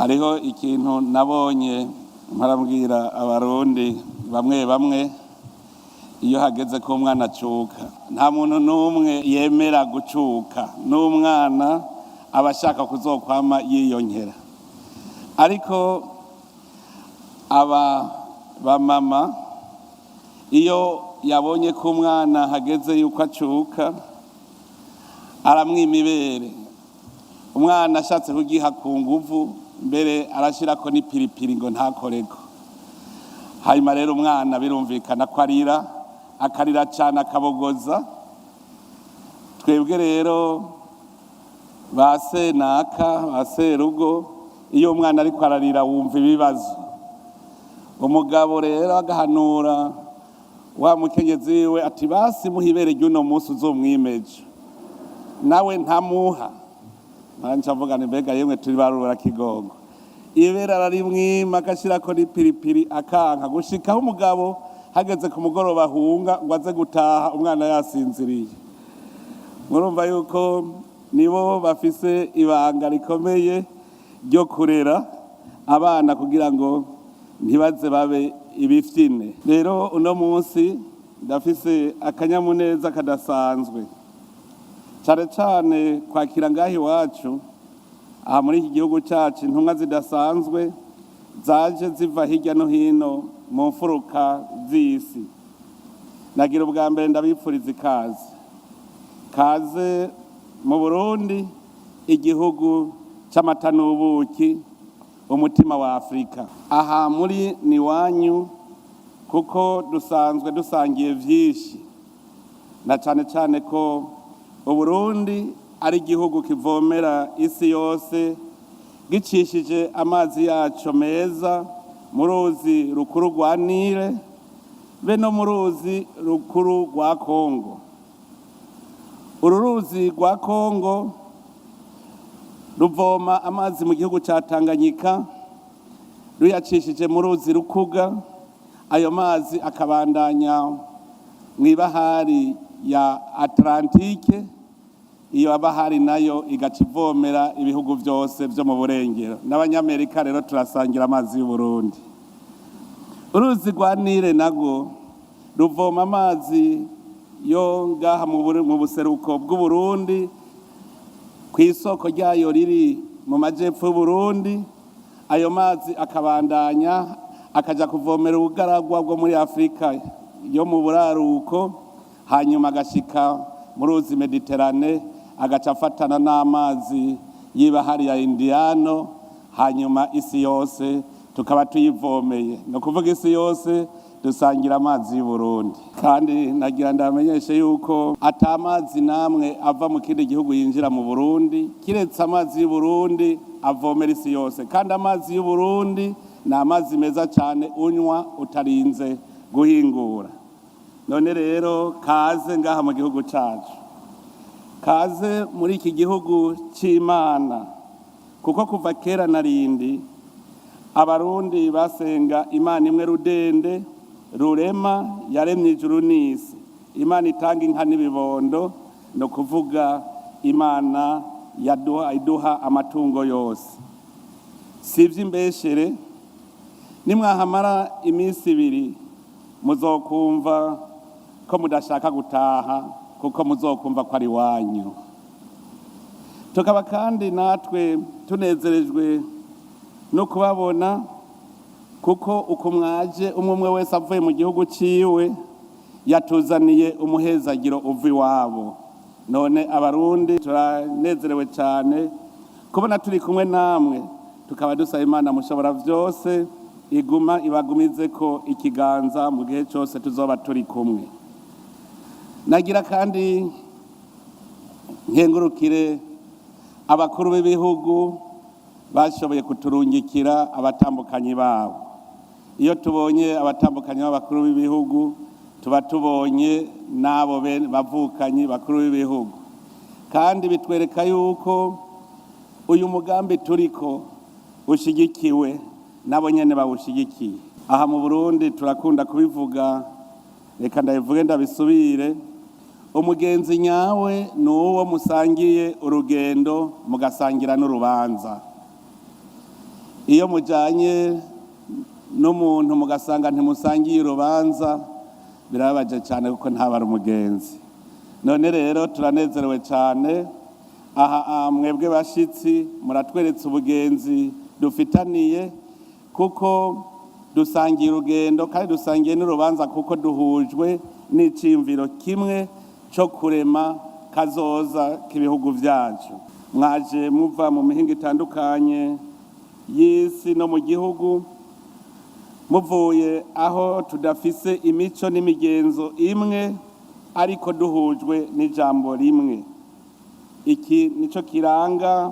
Hariho ikintu nabonye mparabwira Abarundi bamwe bamwe: iyo hageze ko umwana acuka, nta muntu n'umwe yemera gucuka, n'umwana aba ashaka kuzokwama yiyonkera. Ariko aba bamama, iyo yabonye ko umwana hageze yuko acuka, aramwima ibere. Umwana ashatse kugiha ku nguvu, mbere arashirako n'ipiripiri ngo ntakoreko. Hanyuma rero umwana birumvikana ko arira, akarira cyane, akabogoza. Twebwe rero ba senaka, ba serugo, iyo umwana ariko ararira wumva ibibazo. Umugabo rero agahanura wa mukenyezi wiwe ati: "Basi muha ibere ry'uno munsi, uzomwimeje." Nawe ntamuha. Nanje avuga ni: "Mbega yemwe, turi barura kigongo." Ibere ararimwima, agashirako n'ipiripiri, akanka, gushikaho umugabo hageze ku mugoroba ahunga ngo aze gutaha umwana yasinziriye. Murumva yuko nibo bafise ibanga rikomeye ryo kurera abana kugira ngo ntibaze babe ibifyine. Rero uno munsi ndafise akanyamuneza kadasanzwe, cane cane kwakira ngaha iwacu, aha muri iki gihugu cacu, intumwa zidasanzwe zaje ziva hirya no hino mu mfuruka z'isi. Nagira ubwa mbere ndabipfuriza ikaze, kaze mu Burundi, igihugu c'amata n'ubuki, umutima wa Afurika. Aha muri ni wanyu, kuko dusanzwe dusangiye vyinshi, na cane cane ko Uburundi ari igihugu kivomera isi yose gicishije amazi yaco meza mu ruzi rukuru rwa Nile be no mu ruzi rukuru rwa Kongo. Uru ruzi rwa Kongo ruvoma amazi mu gihugu ca Tanganyika ruyacishije mu ruzi Rukuga, ayo mazi akabandanya mw'ibahari ya Atlantike. Iyo bahari nayo igaca ivomera ibihugu vyose vyo mu burengero n'Abanyamerika. Rero turasangira amazi y'Uburundi. Uruzi rwa Nile narwo ruvoma amazi yo ngaha mu buseruko bw'Uburundi, kw'isoko ryayo riri mu majepfo y'Uburundi. Ayo mazi akabandanya akaja kuvomera ubugaragwa bwo muri Afurika yo mu buraruko, hanyuma agashika mu ruzi Mediterane, agaca afatana n'amazi y'ibahari ya Indiyano, hanyuma isi yose tukaba tuyivomeye. Ni ukuvuga isi yose dusangira amazi y'Uburundi. Kandi nagira ndamenyeshe yuko ata mazi namwe ava mu kindi gihugu yinjira mu Burundi, kiretse amazi y'Uburundi avomera isi yose. Kandi amazi y'Uburundi ni amazi meza cyane, unywa utarinze guhingura. None rero kaze ngaha mu gihugu cacu, kaze muri iki gihugu c'Imana, kuko kuva kera na rindi Abarundi basenga Imana imwe rudende, Rurema yaremye ijuru n'isi, Imana itanga inka n'ibibondo, ni ukuvuga Imana yaduha, iduha amatungo yose. Si ivy'imbeshere. Nimwahamara iminsi 2 muzokumva ko mudashaka gutaha, kuko muzokumva ko ari iwanyu. Tukaba kandi natwe tunezerejwe no kubabona, kuko uko mwaje, umwe umwe wese avuye mu gihugu ciwe, yatuzaniye umuhezagiro uva iwabo. None Abarundi turanezerewe cyane kubona turi kumwe namwe, tukaba dusaba Imana mushobora byose iguma ibagumize ko ikiganza mu gihe cyose tuzoba turi kumwe. Nagira kandi nkengurukire abakuru b'ibihugu bashoboye kuturungikira abatambukanyi babo. Iyo tubonye abatambukanyi b'abakuru b'ibihugu, tuba tubonye n'abo bavukanyi bakuru b'ibihugu, kandi bitwereka yuko uyu mugambi turiko ushigikiwe nabo nyene bawushigikiye. Aha mu Burundi turakunda kubivuga, reka ndabivuge ndabisubire: umugenzi nyawe ni uwo musangiye urugendo, mugasangira n'urubanza. Iyo mujanye n'umuntu mugasanga ntimusangiye urubanza, birababaje cyane, kuko ntabara umugenzi. None rero turanezerewe cyane aha. Mwebwe bashitsi muratweretse ubugenzi dufitaniye, kuko dusangiye urugendo kandi dusangiye n'urubanza, kuko duhujwe n'iciyumviro kimwe cyo kurema kazoza k'ibihugu byacu. Mwaje muva mu mihingo itandukanye y'isi no mu gihugu, muvuye aho tudafise imico n'imigenzo imwe, ariko duhujwe n'ijambo rimwe. Iki nico kiranga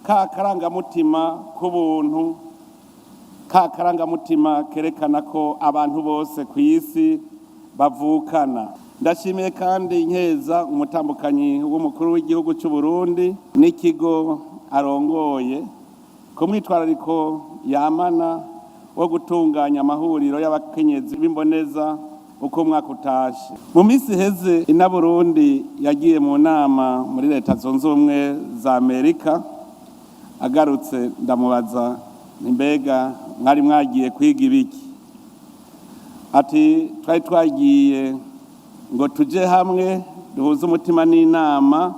ka karangamutima k'ubuntu, ka karangamutima kerekana ko abantu bose ku isi bavukana. Ndashimiye kandi nkeza umutambukanyi w'umukuru w'igihugu cy'u Burundi n'ikigo arongoye ku mwitwarariko yamana wo gutunganya amahuriro y'abakenyezi b'imboneza uko umwaka utashe. Mu minsi iheze ina Burundi yagiye mu nama muri Leta Zunze Ubumwe za Amerika. Agarutse ndamubaza: "Mbega mwari mwagiye kwiga ibiki?" Ati: "Twari twagiye ngo tuje hamwe, duhuze umutima n'inama,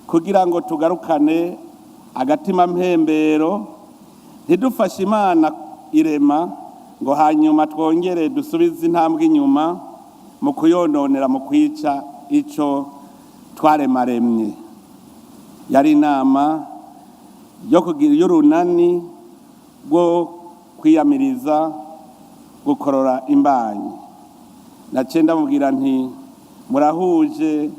kugira ngo tugarukane agatima mpembero, ntidufashe Imana irema ngo hanyuma twongere dusubize intambwe inyuma mu kuyononera, mu kwica ico twaremaremye." Yari inama yo kugira y'urunani rwo kwiyamiriza gukorora imbanyi. Naciye ndamubwira nti: "Murahuje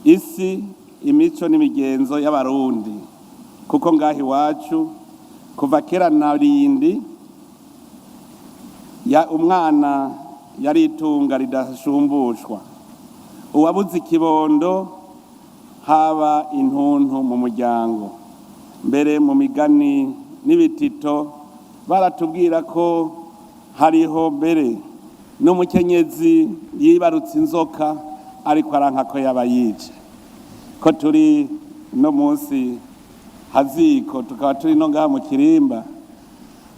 isi, imico n'imigenzo y'Abarundi, kuko ngaha iwacu kuva kera na rindi ya umwana yari itunga ridashumbushwa. Uwabuze ikibondo haba intuntu mu muryango. Mbere mu migani n'ibitito baratubwira ko hariho mbere n'umukenyezi yibarutse inzoka, ariko aranka ko yaba yica." Ko turi no munsi haziko, tukaba turi no ngaha mu kirimba,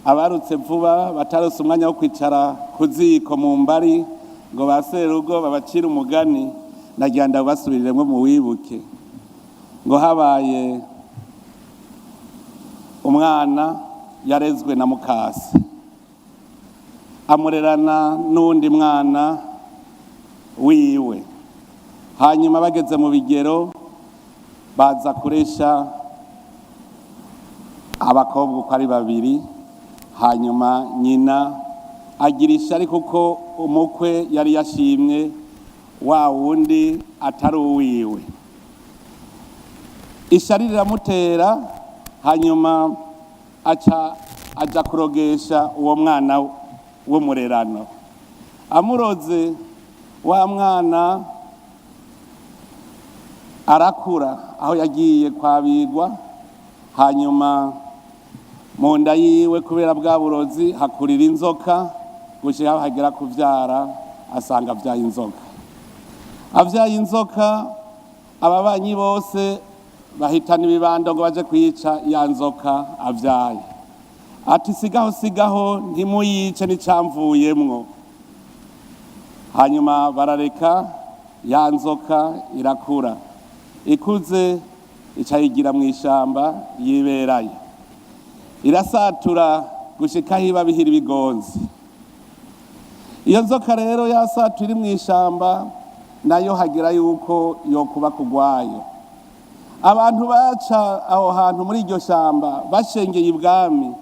abarutse vuba batarose umwanya wo kwicara ku ziko mu mbari ngo ba serugo babacire umugani, nagira ndabasubiriremwo mu wibuke ngo habaye umwana yarezwe na mukase, amurerana n'uwundi mwana wiwe. Hanyuma bageze mu bigero, baza kuresha abakobwa uko ari babiri. Hanyuma nyina agira ishyari, kuko umukwe yari yashimye wa wundi atari uwiwe. Ishyari riramutera, hanyuma aca aja kurogesha uwo mwana w'umurerano. Amuroze, wa mwana arakura aho yagiye kwabigwa. Hanyuma mu nda yiwe, kubera bwa burozi, hakurira inzoka, gushika aho hagera kuvyara asanga avyaye inzoka. Avyaye inzoka, ababanyi bose bahitana ibibando ngo baje kwica ya nzoka avyaye. Ati: "Sigaho, sigaho, ntimuyice, n'icamvuyemwo." Hanyuma barareka, ya nzoka irakura. Ikuze ica yigira mu ishamba yiberayo, irasatura gushika aho iba bihira ibigonzi. Iyo nzoka rero yasatura iri mu ishamba, nayo hagira yuko yokuba kugwayo. Abantu baca aho hantu muri iryo shamba bashengeye ibwami,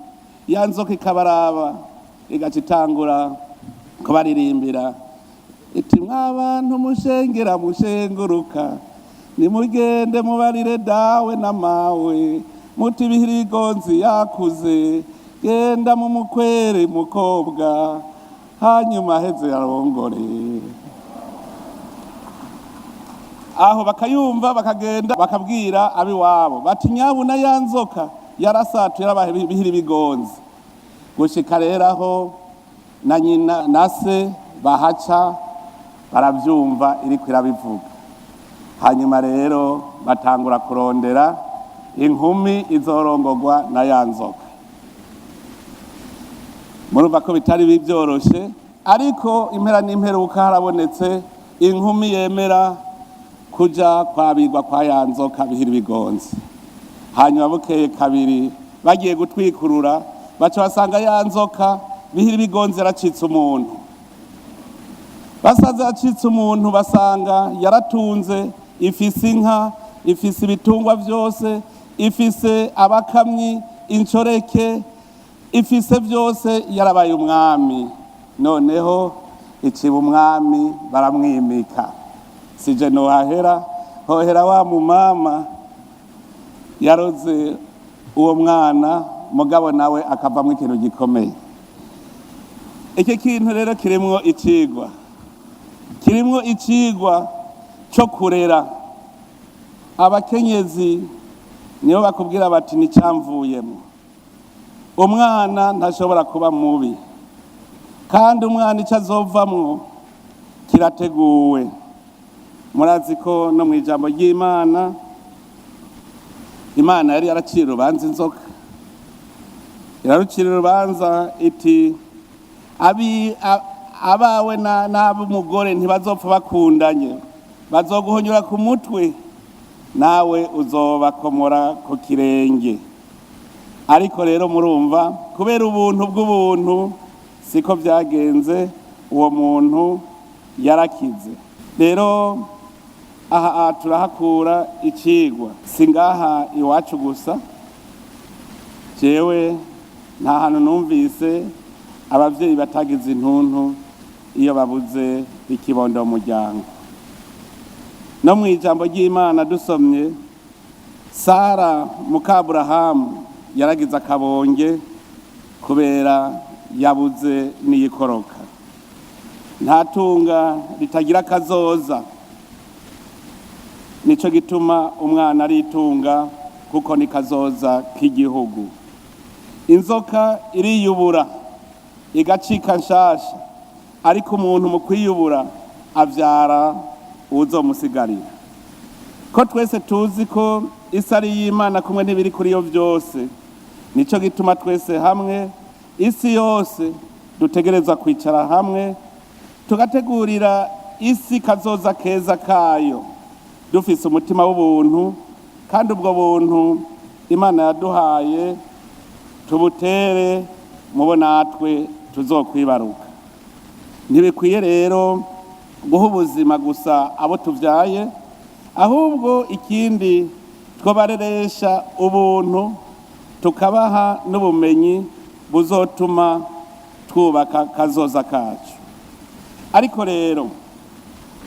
ya nzoka ikabaraba, igaca itangura kubaririmbira iti: "Mwabantu mushengera mushenguruka, nimugende mubarire dawe na mawe muti bihirigonzi yakuze, genda mumukwere mukobwa, hanyuma aheze arongore." Aho bakayumva, bakagenda bakabwira abiwabo bati: "Nyabuna ya nzoka yarasatuye, yarabaye bihira ibigonzi." Gushika rero aho na nyina na se bahaca baravyumva iriko irabivuga. Hanyuma rero batangura kurondera inkumi izorongorwa na ya nzoka. Murumva ko bitari byoroshe, ariko impera n'imperuka harabonetse inkumi yemera kuja kwabirwa kwa ya nzoka bihira ibigonzi. Hanyuma bukeye kabiri bagiye gutwikurura, baca basanga ya nzoka bihira ibigonzi yaracitse umuntu. Basanze yacitse umuntu, basanga yaratunze, ifise inka, ifise ibitungwa byose, ifise abakamyi, inshoreke, ifise byose, yarabaye umwami. Noneho iciba umwami, baramwimika. Sije nohahera, hohera wa mumama yaroze uwo mwana, mugabo nawe akavamwo ikintu gikomeye. Iki kintu rero kirimwo icigwa, kirimwo icigwa cyo kurera. Abakenyezi nibo bakubwira bati nicamvuyemo. Umwana ntashobora kuba mubi, kandi umwana icyo azovamwo kirateguwe. Murazi ko no mu ijambo ry'Imana, Imana yari yaraciye urubanza inzoka, irarucira urubanza iti abawe n'ab'umugore ntibazopfa bakundanye, bazoguhonyura ku mutwe, nawe uzobakomora ku kirenge. Ariko rero murumva, kubera ubuntu bw'ubuntu, siko byagenze, uwo muntu yarakize. Rero aha turahakura icigwa, si ngaha iwacu gusa. Jewe nta hantu numvise abavyeyi batagize intuntu iyo babuze ikibondo mu muryango. No mu ijambo ry'Imana dusomye, Sara muka Aburahamu yaragize akabonge kubera yabuze n'iyikoroka. Nta tunga ritagira akazoza. Nico gituma umwana ari itunga, kuko ni kazoza k'igihugu. Inzoka iriyubura igacika nshasha, ariko umuntu mu kwiyubura avyara uwuzomusigarira. Ko twese tuzi ko isi ari iy'Imana kumwe n'ibiri kuri yo byose, nico gituma twese hamwe, isi yose, dutegerezwa kwicara hamwe tugategurira isi kazoza keza kayo, dufise umutima w'ubuntu, kandi ubwo buntu Imana yaduhaye tubutere mubo natwe tuzokwibaruka. Ntibikwiye rero guha ubuzima gusa abo tuvyaye, ahubwo ikindi twobareresha ubuntu, tukabaha n'ubumenyi buzotuma twubaka kazoza kacu. Ariko rero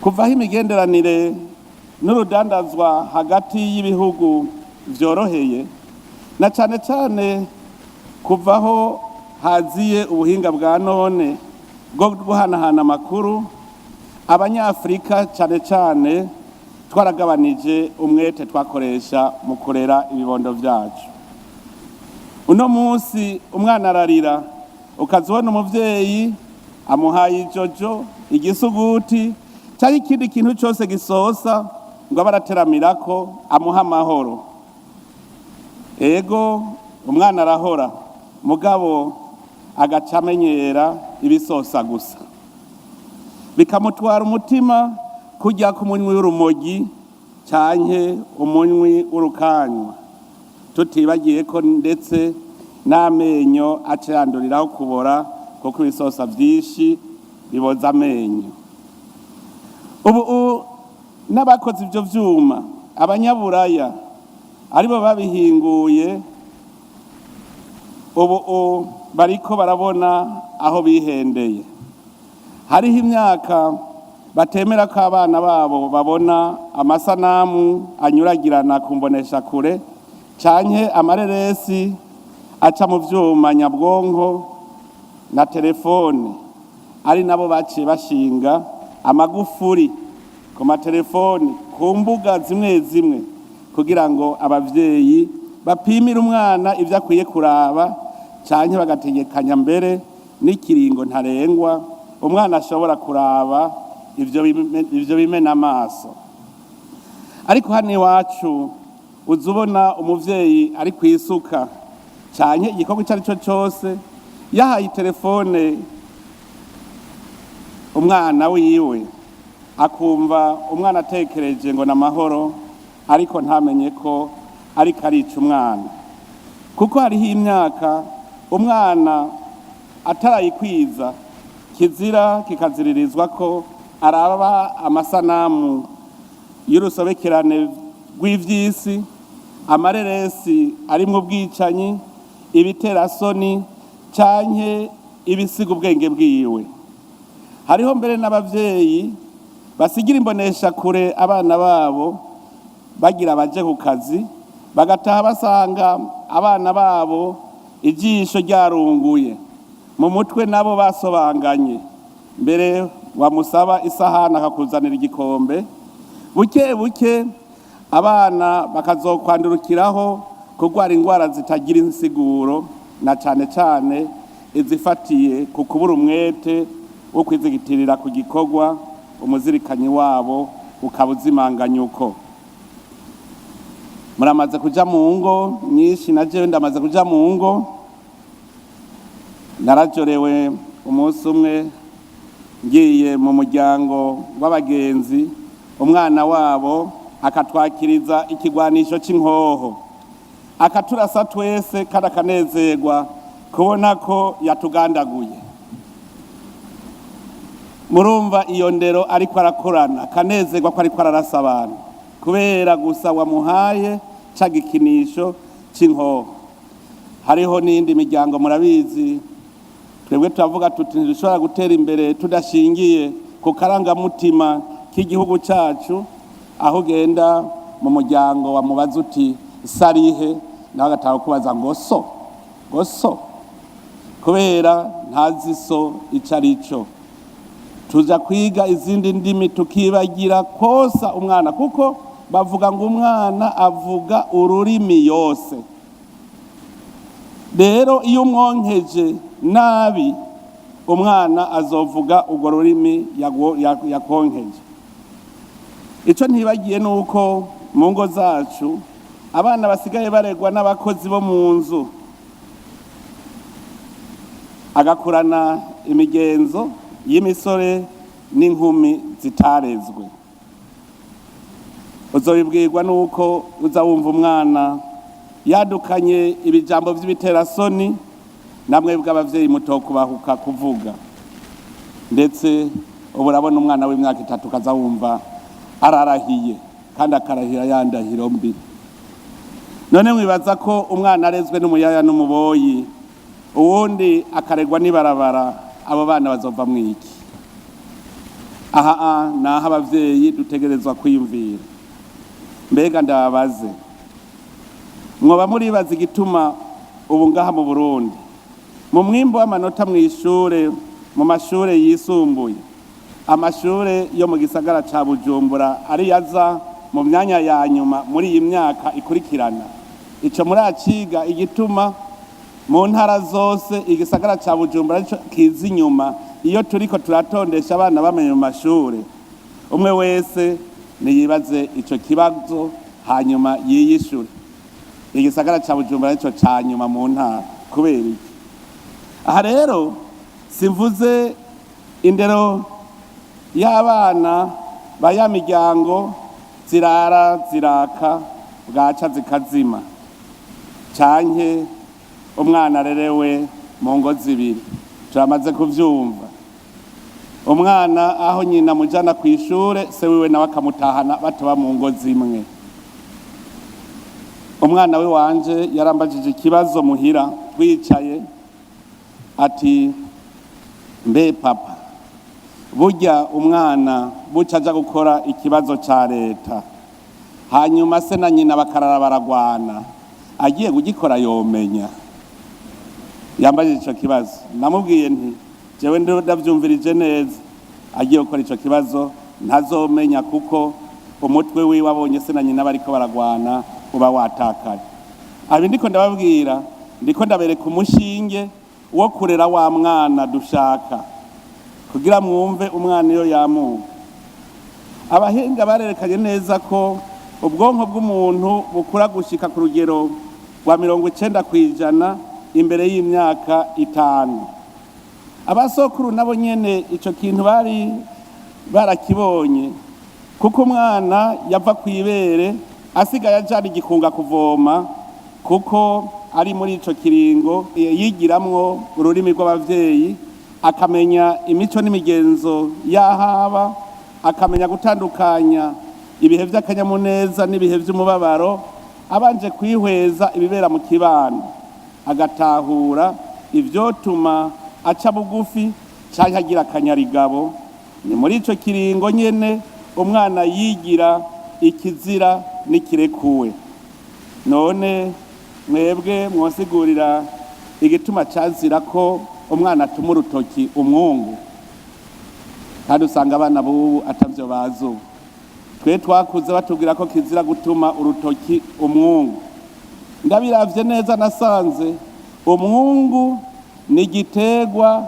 kuvaho imigenderanire n'urudandazwa hagati y'ibihugu vyoroheye, na cane cane kuvaho haziye ubuhinga bwa none bwo guhanahana amakuru, Abanyafurika cane cane twaragabanije umwete twakoresha mu kurera ibibondo vyacu. Uno munsi umwana ararira, ukaza ubona umuvyeyi amuhaye ijojo, igisuguti cyangwa ikindi kintu cyose gisosa ngo abe arateramirako amuha amahoro. Ego, umwana arahora, mugabo agaca amenyera ibisosa gusa, bikamutwara umutima kujya ku munywi w'urumogi canke umunywi w'urukanywa, tutibagiye ko ndetse n'amenyo aca yanduriraho kubora, kuko ibisosa vyinshi biboza amenyo. Ubu n'abakoze ivyo vyuma, Abanyaburaya aribo babihinguye, ubu bariko barabona aho bihendeye. Hariho imyaka batemera ko abana babo babona amasanamu anyuragirana ku mboneshakure canke amareresi aca mu vyuma nyabwonko na telefone, ari nabo baciye bashinga amagufuri ku matelefoni, ku mbuga zimwe zimwe, kugira ngo abavyeyi bapimire umwana ivyo akwiye kuraba, canke bagategekanya mbere n'ikiringo ntarengwa umwana ashobora kuraba ivyo bimena amaso. Ariko hano iwacu uza ubona umuvyeyi ari kwisuka canke igikorwa ico ari cyo cose, Yahaye telefone umwana wiwe, akumva umwana atekereje ngo n'amahoro, ariko ntamenye ko ariko arica umwana, kuko hariho imyaka umwana atarayikwiza kizira kikaziririzwa ko araba amasanamu y'urusobekerane rw'ivyisi, amareresi arimwo ubwicanyi, ibiterasoni canke ibisiga ubwenge bwiwe. Hariho mbere n'abavyeyi basigira imbonesha kure abana babo bagira baje ku kazi, bagataha basanga abana babo ijisho ryarunguye mu mutwe, nabo basobanganye. Mbere wamusaba isahani akakuzanira igikombe. Buke buke abana bakazokwandurukiraho kurwara indwara zitagira insiguro, na cane cane izifatiye ku kubura umwete wo kwizigitirira ku gikorwa, umuzirikanyi wabo ukaba uzimanganya uko. Muramaze kuja mu ngo nyinshi, na jewe ndamaze kuja mu ngo. Narajorewe umunsi umwe ngiye mu muryango w'abagenzi, umwana wabo akatwakiriza ikigwanisho c'inkoho, akaturasa twese, kandi akanezerwa kubona ko yatugandaguye. Murumva iyo ndero ariko arakorana, akanezerwa ko ariko ararasa abantu kubera gusa wamuhaye ca gikinisho c'inkoho. Hariho n'iyindi miryango, murabizi, twebwe turavuga tuti ntidushobora gutera imbere tudashingiye ku karangamutima k'igihugu cacu. Aho ugenda mu muryango wamubaza uti sarihe, nawe agataha kubaza ngo so, ngo so, kubera ntazi so ico ari cyo. Tuja kwiga izindi ndimi tukibagira kosa umwana, kuko bavuga ngo umwana avuga ururimi yose. Rero iyo umwonkeje nabi, umwana azovuga urwo rurimi yakonkeje. Icyo ntibagiye ni uko mu ngo zacu abana basigaye baregwa n'abakozi bo mu nzu, agakurana imigenzo y'imisore n'inkumi zitarezwe. Uzobibwirwa nuko uza wumva umwana yadukanye ibijambo vy'ibiterasoni, namwe bw'abavyeyi mutokubahuka kuvuga. Ndetse ubu urabona umwana w'imyaka 3 kaza wumva ararahiye, kandi akarahira ya ndahiro mbi. None mwibaza ko umwana arezwe n'umuyaya n'umuboyi, uwundi akaregwa n'ibarabara, abo bana bazova mwiki? Aha naho abavyeyi dutegerezwa kwiyumvira. Mbega ndababaze, mwoba muribaza igituma ubu ngaha mu Burundi mu mwimbu w'amanota mw'ishure, mu mashure yisumbuye, amashure yo mu gisagara ca Bujumbura ari yaza mu myanya ya nyuma muri iyi myaka ikurikirana? Ico muraciga, igituma mu ntara zose igisagara ca Bujumbura arico kiza inyuma iyo turiko turatondesha abana bamenye mu mashure? Umwe wese niyibaze ico kibazo hanyuma yiyishure. Igisagara ca Bujumbura arico ca nyuma mu ntara kubera iki? Aha rero simvuze indero y'abana ba ya miryango zirara ziraka bwaca zikazima, canke umwana arerewe mu ngo zibiri. Turamaze kuvyumva, umwana aho nyina amujana kw'ishure, se wiwe nawe akamutahana, bataba mu ngo zimwe. Umwana we wanje yarambajije ikibazo muhira twicaye, ati: "Mbe papa, burya umwana buca aja gukora ikibazo ca leta, hanyuma se na nyina bakarara baragwana, agiye kugikora yomenya?" Yambajije ico kibazo. Namubwiye nti: "Jewe ndavyumvirije neza, agiye gukora ico kibazo ntazomenya, kuko umutwe wiwe abonye se na nyina bariko baragwana uba watakaye." Abi ndiko ndababwira, ndiko ndabereka umushinge wo kurera wa mwana dushaka, kugira mwumve umwana iyo yamuka. Abahinga barerekanye neza ko ubwonko bw'umuntu bukura gushika ku rugero rwa 90% imbere y'imyaka 5. Abasokuru nabo nyene ico kintu bari barakibonye, kuko umwana yava kw'ibere asigaye ajana igikunga kuvoma, kuko ari muri ico kiringo yigiramwo ururimi rw'abavyeyi, akamenya imico n'imigenzo y'ahaba, akamenya gutandukanya ibihe vy'akanyamuneza n'ibihe vy'umubabaro, abanje kwihweza ibibera mu kibano, agatahura ivyotuma aca bugufi canke agira akanyarigabo. Ni muri ico kiringo nyene umwana yigira ikizira n'ikirekuwe. None mwebwe mwosigurira igituma cazira ko umwana atuma urutoki umwungu, kandi usanga abana b'ubu atavyo bazi ubu. Twe twakuze batubwira ko kizira gutuma urutoki umwungu. Ndabiravye neza nasanze umwungu ni igiterwa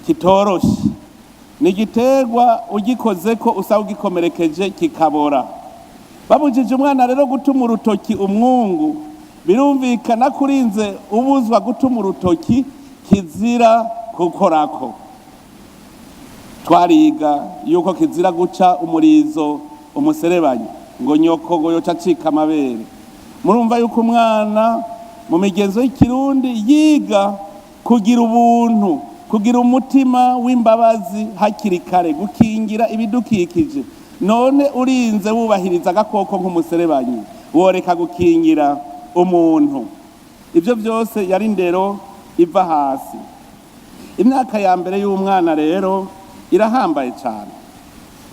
kitoroshe, ni igiterwa ugikozeko usanga ugikomerekeje kikabora. Babujije umwana rero gutuma urutoki umwungu, birumvikana ko urinze ubuzwa gutuma urutoki kizira gukorako. Twariga yuko kizira guca umurizo umuserebanyi, ngo nyoko ngo yoca acika amabere. Murumva yuko umwana mu migenzo y'ikirundi yiga kugira ubuntu, kugira umutima w'imbabazi hakiri kare, gukingira ibidukikije. None urinze wubahiriza agakoko nk'umuserebanyi, woreka gukingira umuntu? Ibyo byose yari indero iva hasi. Imyaka ya mbere y'umwana rero irahambaye cyane,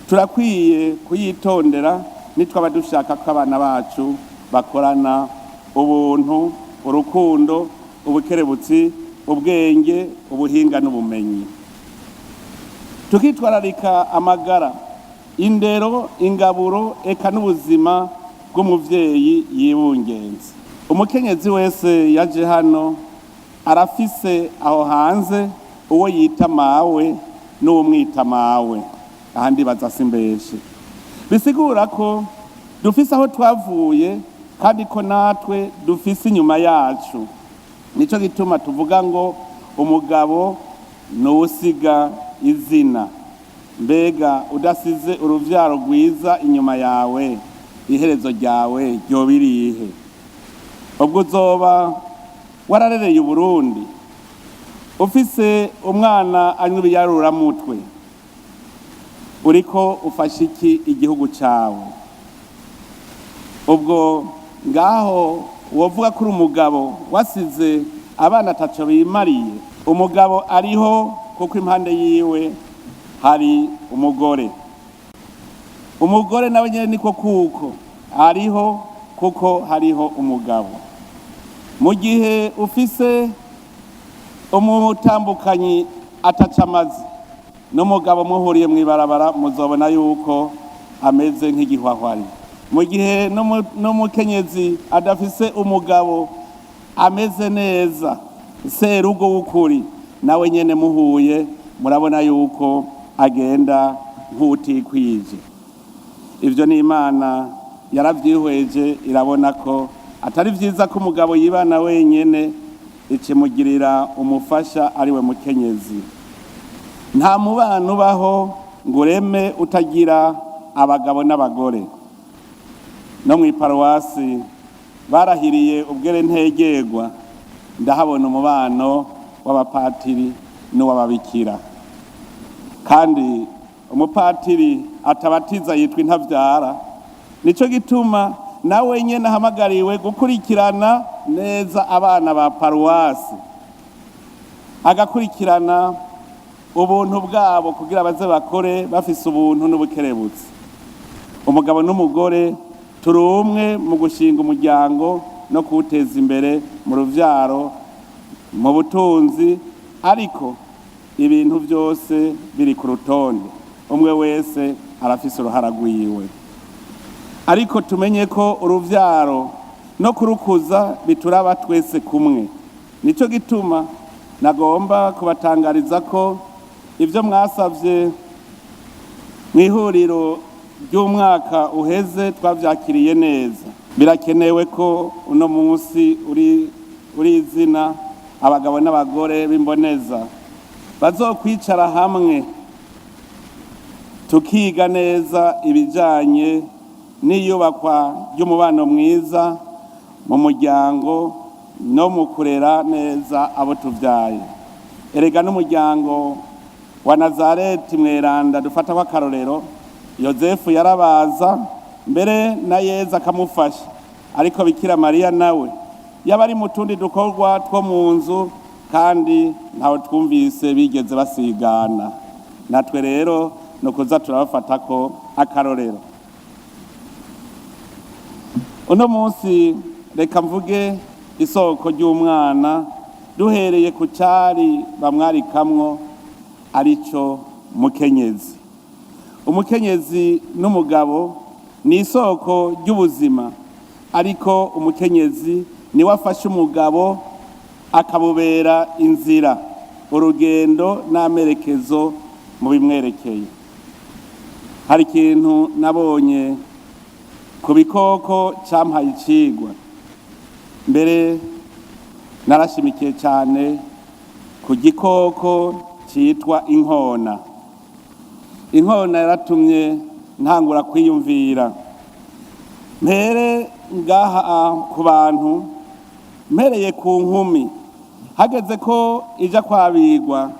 turakwiye kuyitondera nitwaba dushaka ko abana bacu bakorana ubuntu, urukundo, ubukerebutsi, ubwenge, ubuhinga n'ubumenyi. Tukitwararika amagara, indero, ingaburo eka n'ubuzima bw'umuvyeyi yibungenze. Umukenyezi wese yaje hano arafise aho hanze uwo yita mawe n'uwumwita mawe, ahandi baza simbeshe. Bisigura ko dufise aho twavuye kandi ko natwe dufise inyuma yacu. Nico gituma tuvuga ngo umugabo nuwusiga izina. Mbega udasize uruvyaro rwiza inyuma yawe, iherezo ryawe ryoba irihe? Ubwo uzoba wararereye Uburundi ufise umwana anywa ibiyaruramutwe, uriko ufasha iki igihugu cawe? Ubwo ngaho wovuga ko uri umugabo wasize abana ataco bimariye. Umugabo ariho kuko impande yiwe hari umugore. Umugore nawe nyene niko kuko ariho kuko hariho umugabo. Mu gihe ufise umutambukanyi ataca amazi n'umugabo muhuriye mw'ibarabara, muzobona yuko ameze nk'igihwahwari. Mu gihe n'umukenyezi adafise umugabo ameze neza, serugo w'ukuri, nawe nyene muhuye murabona yuko agenda nk'utikwije. Ivyo ni Imana yaravyihweje, irabona ko atari vyiza ko umugabo yibana wenyene, ikimugirira umufasha ariwe mukenyezi. Nta mubano ubaho ngo ureme utagira abagabo n'abagore. No mw'iparuwasi barahiriye ubwere ntegerwa, ndahabona umubano w'abapatiri n'uw'ababikira. Kandi umupatiri atabatiza yitwa intavyara. Nico gituma nawe nyene ahamagariwe gukurikirana neza abana ba paruwasi, agakurikirana ubuntu bwabo kugira baze bakore bafise ubuntu n'ubukerebutsi. Umugabo n'umugore turi umwe mu gushinga umuryango no kuwuteza imbere mu ruvyaro, mu butunzi, ariko ibintu byose biri ku rutonde, umwe wese arafise uruhara rwiwe. Ariko tumenye ko uruvyaro no kurukuza bituraba twese kumwe. Nico gituma nagomba kubatangariza ko ivyo mwasavye mw'ihuriro ry'umwaka uheze twavyakiriye neza. Birakenewe ko uno munsi uri izina Abagabo n'abagore b'imboneza bazokwicara hamwe tukiga neza ibijanye n'iyubakwa ry'umubano mwiza mu muryango no mu kurera neza abo tuvyaye. Erega n'umuryango wa Nazareti mweranda dufata kw'akarorero, Yozefu yarabaza, mbere na Yezu akamufasha, ariko Bikira Mariya nawe yaba ari mu tundi dukorwa two mu nzu, kandi ntawe twumvise bigeze basigana. Natwe rero ni ukuza turabafata ko akarorero. Uno munsi reka mvuge isoko ry'umwana, duhereye ku cari bamwarikamwo, arico mukenyezi. Umukenyezi n'umugabo ni isoko ry'ubuzima, ariko umukenyezi niwe afasha umugabo akamubera inzira, urugendo n'amerekezo mu bimwerekeye. Hari ikintu nabonye ku bikoko campaye icigwa. Mbere narashimikiye cyane ku gikoko cyitwa inkona. Inkona yaratumye ntangura kwiyumvira. Mpere ngaha ku bantu, mpereye ku nkumi. Hageze ko ija kwabigwa,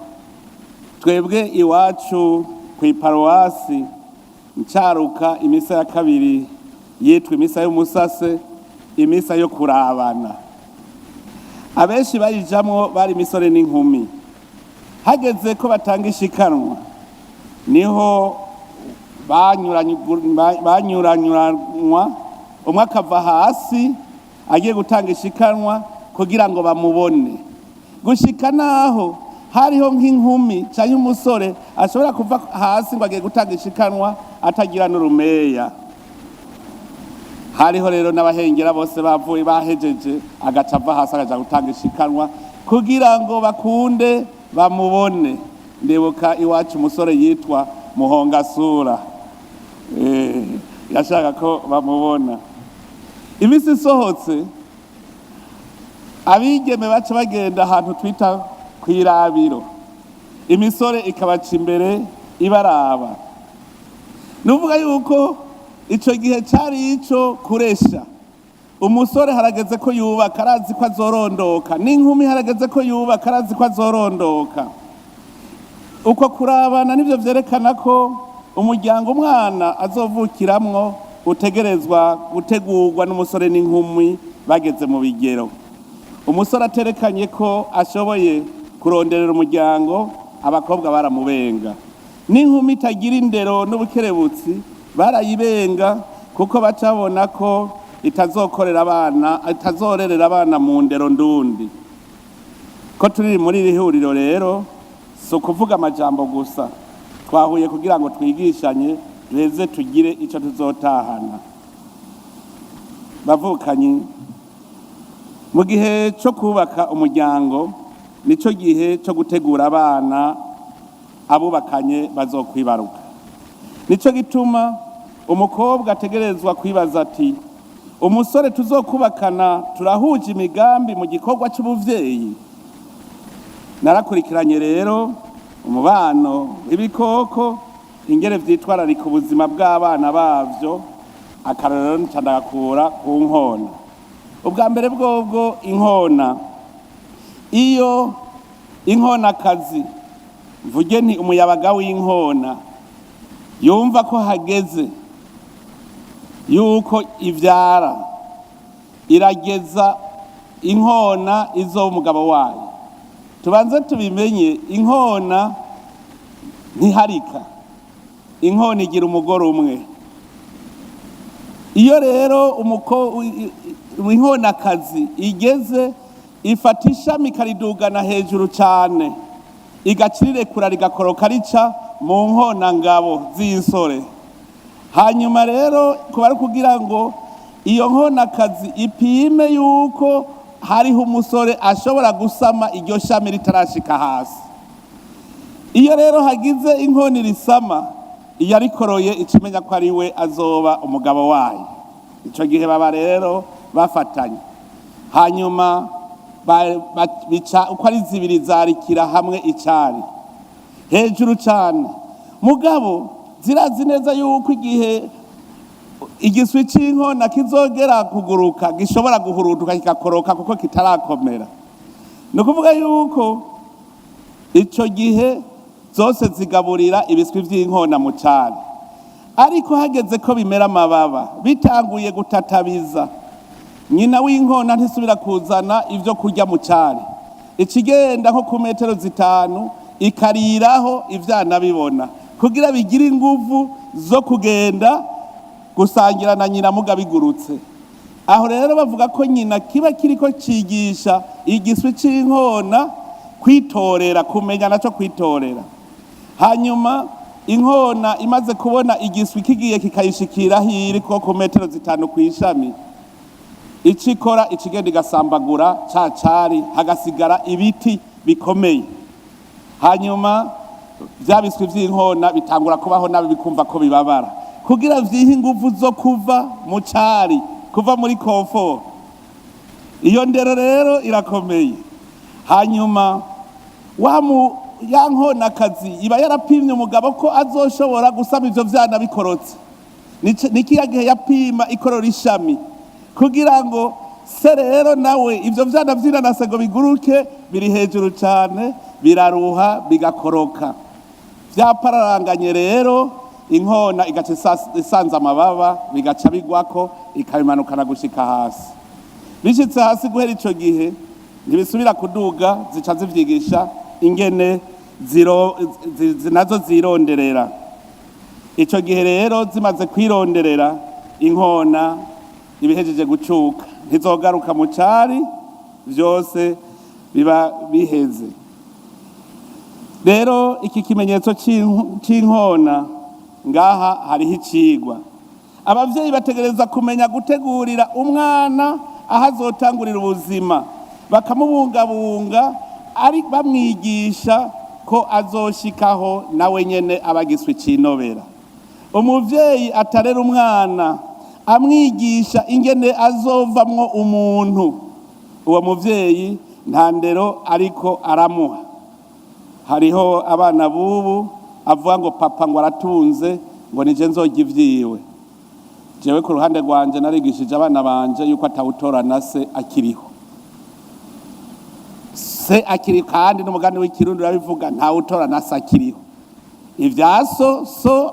twebwe iwacu ku iparuwasi ncaruka, imisa ya kabiri yitwa imisa y'umusase, imisa yo kurabana. Abenshi bayijamwo bari imisore n'inkumi. Hageze ko batanga ishikanwa, niho banyuranyuranwa, umwe akava hasi agiye gutanga ishikanwa kugira ngo bamubone, gushika naho hariho nk'inkumi cyangwa umusore ashobora kuva hasi ngo agiye gutanga ishikanwa atagira n'urumeya. Hariho rero n'abahengera bose bavuye bahejeje, agaca ava hasi akaja gutanga ishikanwa kugira ngo bakunde bamubone. Ndibuka iwacu umusore yitwa Muhongasura. Yashaka ko bamubona. Iminsi isohotse, abigeme baca bagenda ahantu twita kw'irabiro, imisore ikabaca imbere ibaraba. Nuvuga yuko ico gihe cari ico kuresha. Umusore harageze ko yubaka, arazi ko azorondoka, n'inkumi harageze ko yubaka, arazi ko azorondoka. Uko kurabana nivyo vyerekana ko umuryango umwana azovukiramwo utegerezwa gutegurwa n'umusore n'inkumi bageze mu bigero. Umusore aterekanye ko ashoboye kuronderera umuryango, abakobwa baramubenga. N'inkumi itagira indero n'ubukerebutsi barayibenga, kuko bacabona ko itazokorera abana, itazorerera abana mu ndero ndundi. Ko turi muri iri huriro rero, si ukuvuga amajambo gusa, twahuye kugira ngo twigishanye, duheze tugire icyo tuzotahana. Bavukanyi, mu gihe cyo kubaka umuryango nico gihe cyo gutegura abana abubakanye bazokwibaruka. Nico gituma umukobwa ategerezwa kwibaza ati: "Umusore tuzokubakana turahuje imigambi mu gikorwa cy'ubuvyeyi?" Narakurikiranye rero umubano w'ibikoko, ingere vyitwararika ubuzima bw'abana bavyo. Akarorero nca ndagakura ku nkona. Ubwa mbere bwobwo, inkona, iyo inkonakazi, mvuge nti umuyabaga w'inkona, yumva ko hageze yuko ivyara, irageza inkona izoba umugabo wayo. Tubanze tubimenye, inkona ntiharika, inkona igira umugore umwe. Iyo rero inkonakazi igeze, ifata ishami ikaridugana hejuru cyane, igaca irirekura, rigakoroka rica mu nkona ngabo z'insore. Hanyuma rero kuba ari kugira ngo iyo nkonakazi ipime yuko hariho umusore ashobora gusama iryo shami ritarashika hasi. Iyo rero hagize inkoni risama, iyo arikoroye ikimenya ko ari we azoba umugabo wayo. Icyo gihe baba rero bafatanye. Hanyuma bica uko ari zibiri zarikira hamwe icari hejuru cyane. Mugabo zirazi neza yuko igihe igiswi c'inkona kizogera kuguruka gishobora guhuruduka kigakoroka kuko kitarakomera. Ni ukuvuga yuko ico gihe zose zigaburira ibiswi vy'inkona mu cari. Ariko hageze ko bimera amababa, bitanguye gutatabiza, nyina w'inkona ntisubira kuzana ibyo kurya mu cari. Ikigenda nko ku metero 5 ikariraho ivyana bibona, kugira bigire inguvu zo kugenda gusangira na nyina muga bigurutse. Aho rero bavuga ko nyina kiba kiriko cigisha igiswi c'inkona kwitorera, kumenya naco kwitorera. Hanyuma inkona imaze kubona igiswi kigiye kikayishikira aho iri ko ku metero 5 kw'ishami, icikora ikigenda igasambagura ca cari, hagasigara ibiti bikomeye. Hanyuma vya biswi vy'inkona bitangura kubaho nabi, bikumva ko bibabara, kugira vyihe inguvu zo kuva mu cari, kuva muri confort. Iyo ndero rero irakomeye. Hanyuma wa mu ya nkonakazi iba yarapimye umugabo ko azoshobora gusama ivyo vyana bikorotse. Ni kiya gihe yapima ikorora ishami, kugira ngo se rero nawe ivyo vyana vy'inanase ngo biguruke biri hejuru cane, biraruha bigakoroka vyapararanganye. Rero inkona igaca isanza amababa, bigaca bigwako, ikabimanukana gushika hasi. Bishitse hasi, guhera ico gihe ntibisubira kuduga. Zica zivyigisha ingene nazo zironderera. Ico gihe rero zimaze kwironderera, inkona ibihejeje gucuka, ntizogaruka mu cari, vyose biba biheze. Rero iki kimenyetso c'inkona, ngaha hariho icigwa. Abavyeyi bategereza kumenya gutegurira umwana aho azotangurira ubuzima, bakamubungabunga, ari bamwigisha ko azoshikaho nawe nyene aba giswi cinobera. Umuvyeyi atarera umwana amwigisha ingene azovamwo umuntu, uwo muvyeyi nta ndero ariko aramuha. Hariho abana bubu avuga ngo papa ngo aratunze, ngo nije nzorya ivyiwe. Jewe ku ruhande rwanje narigishije abana banje yuko atawutora na se akiriho, se akiri. Kandi n'umugani w'Ikirundi urabivuga: ntawutora na se akiriho. Ibya so, so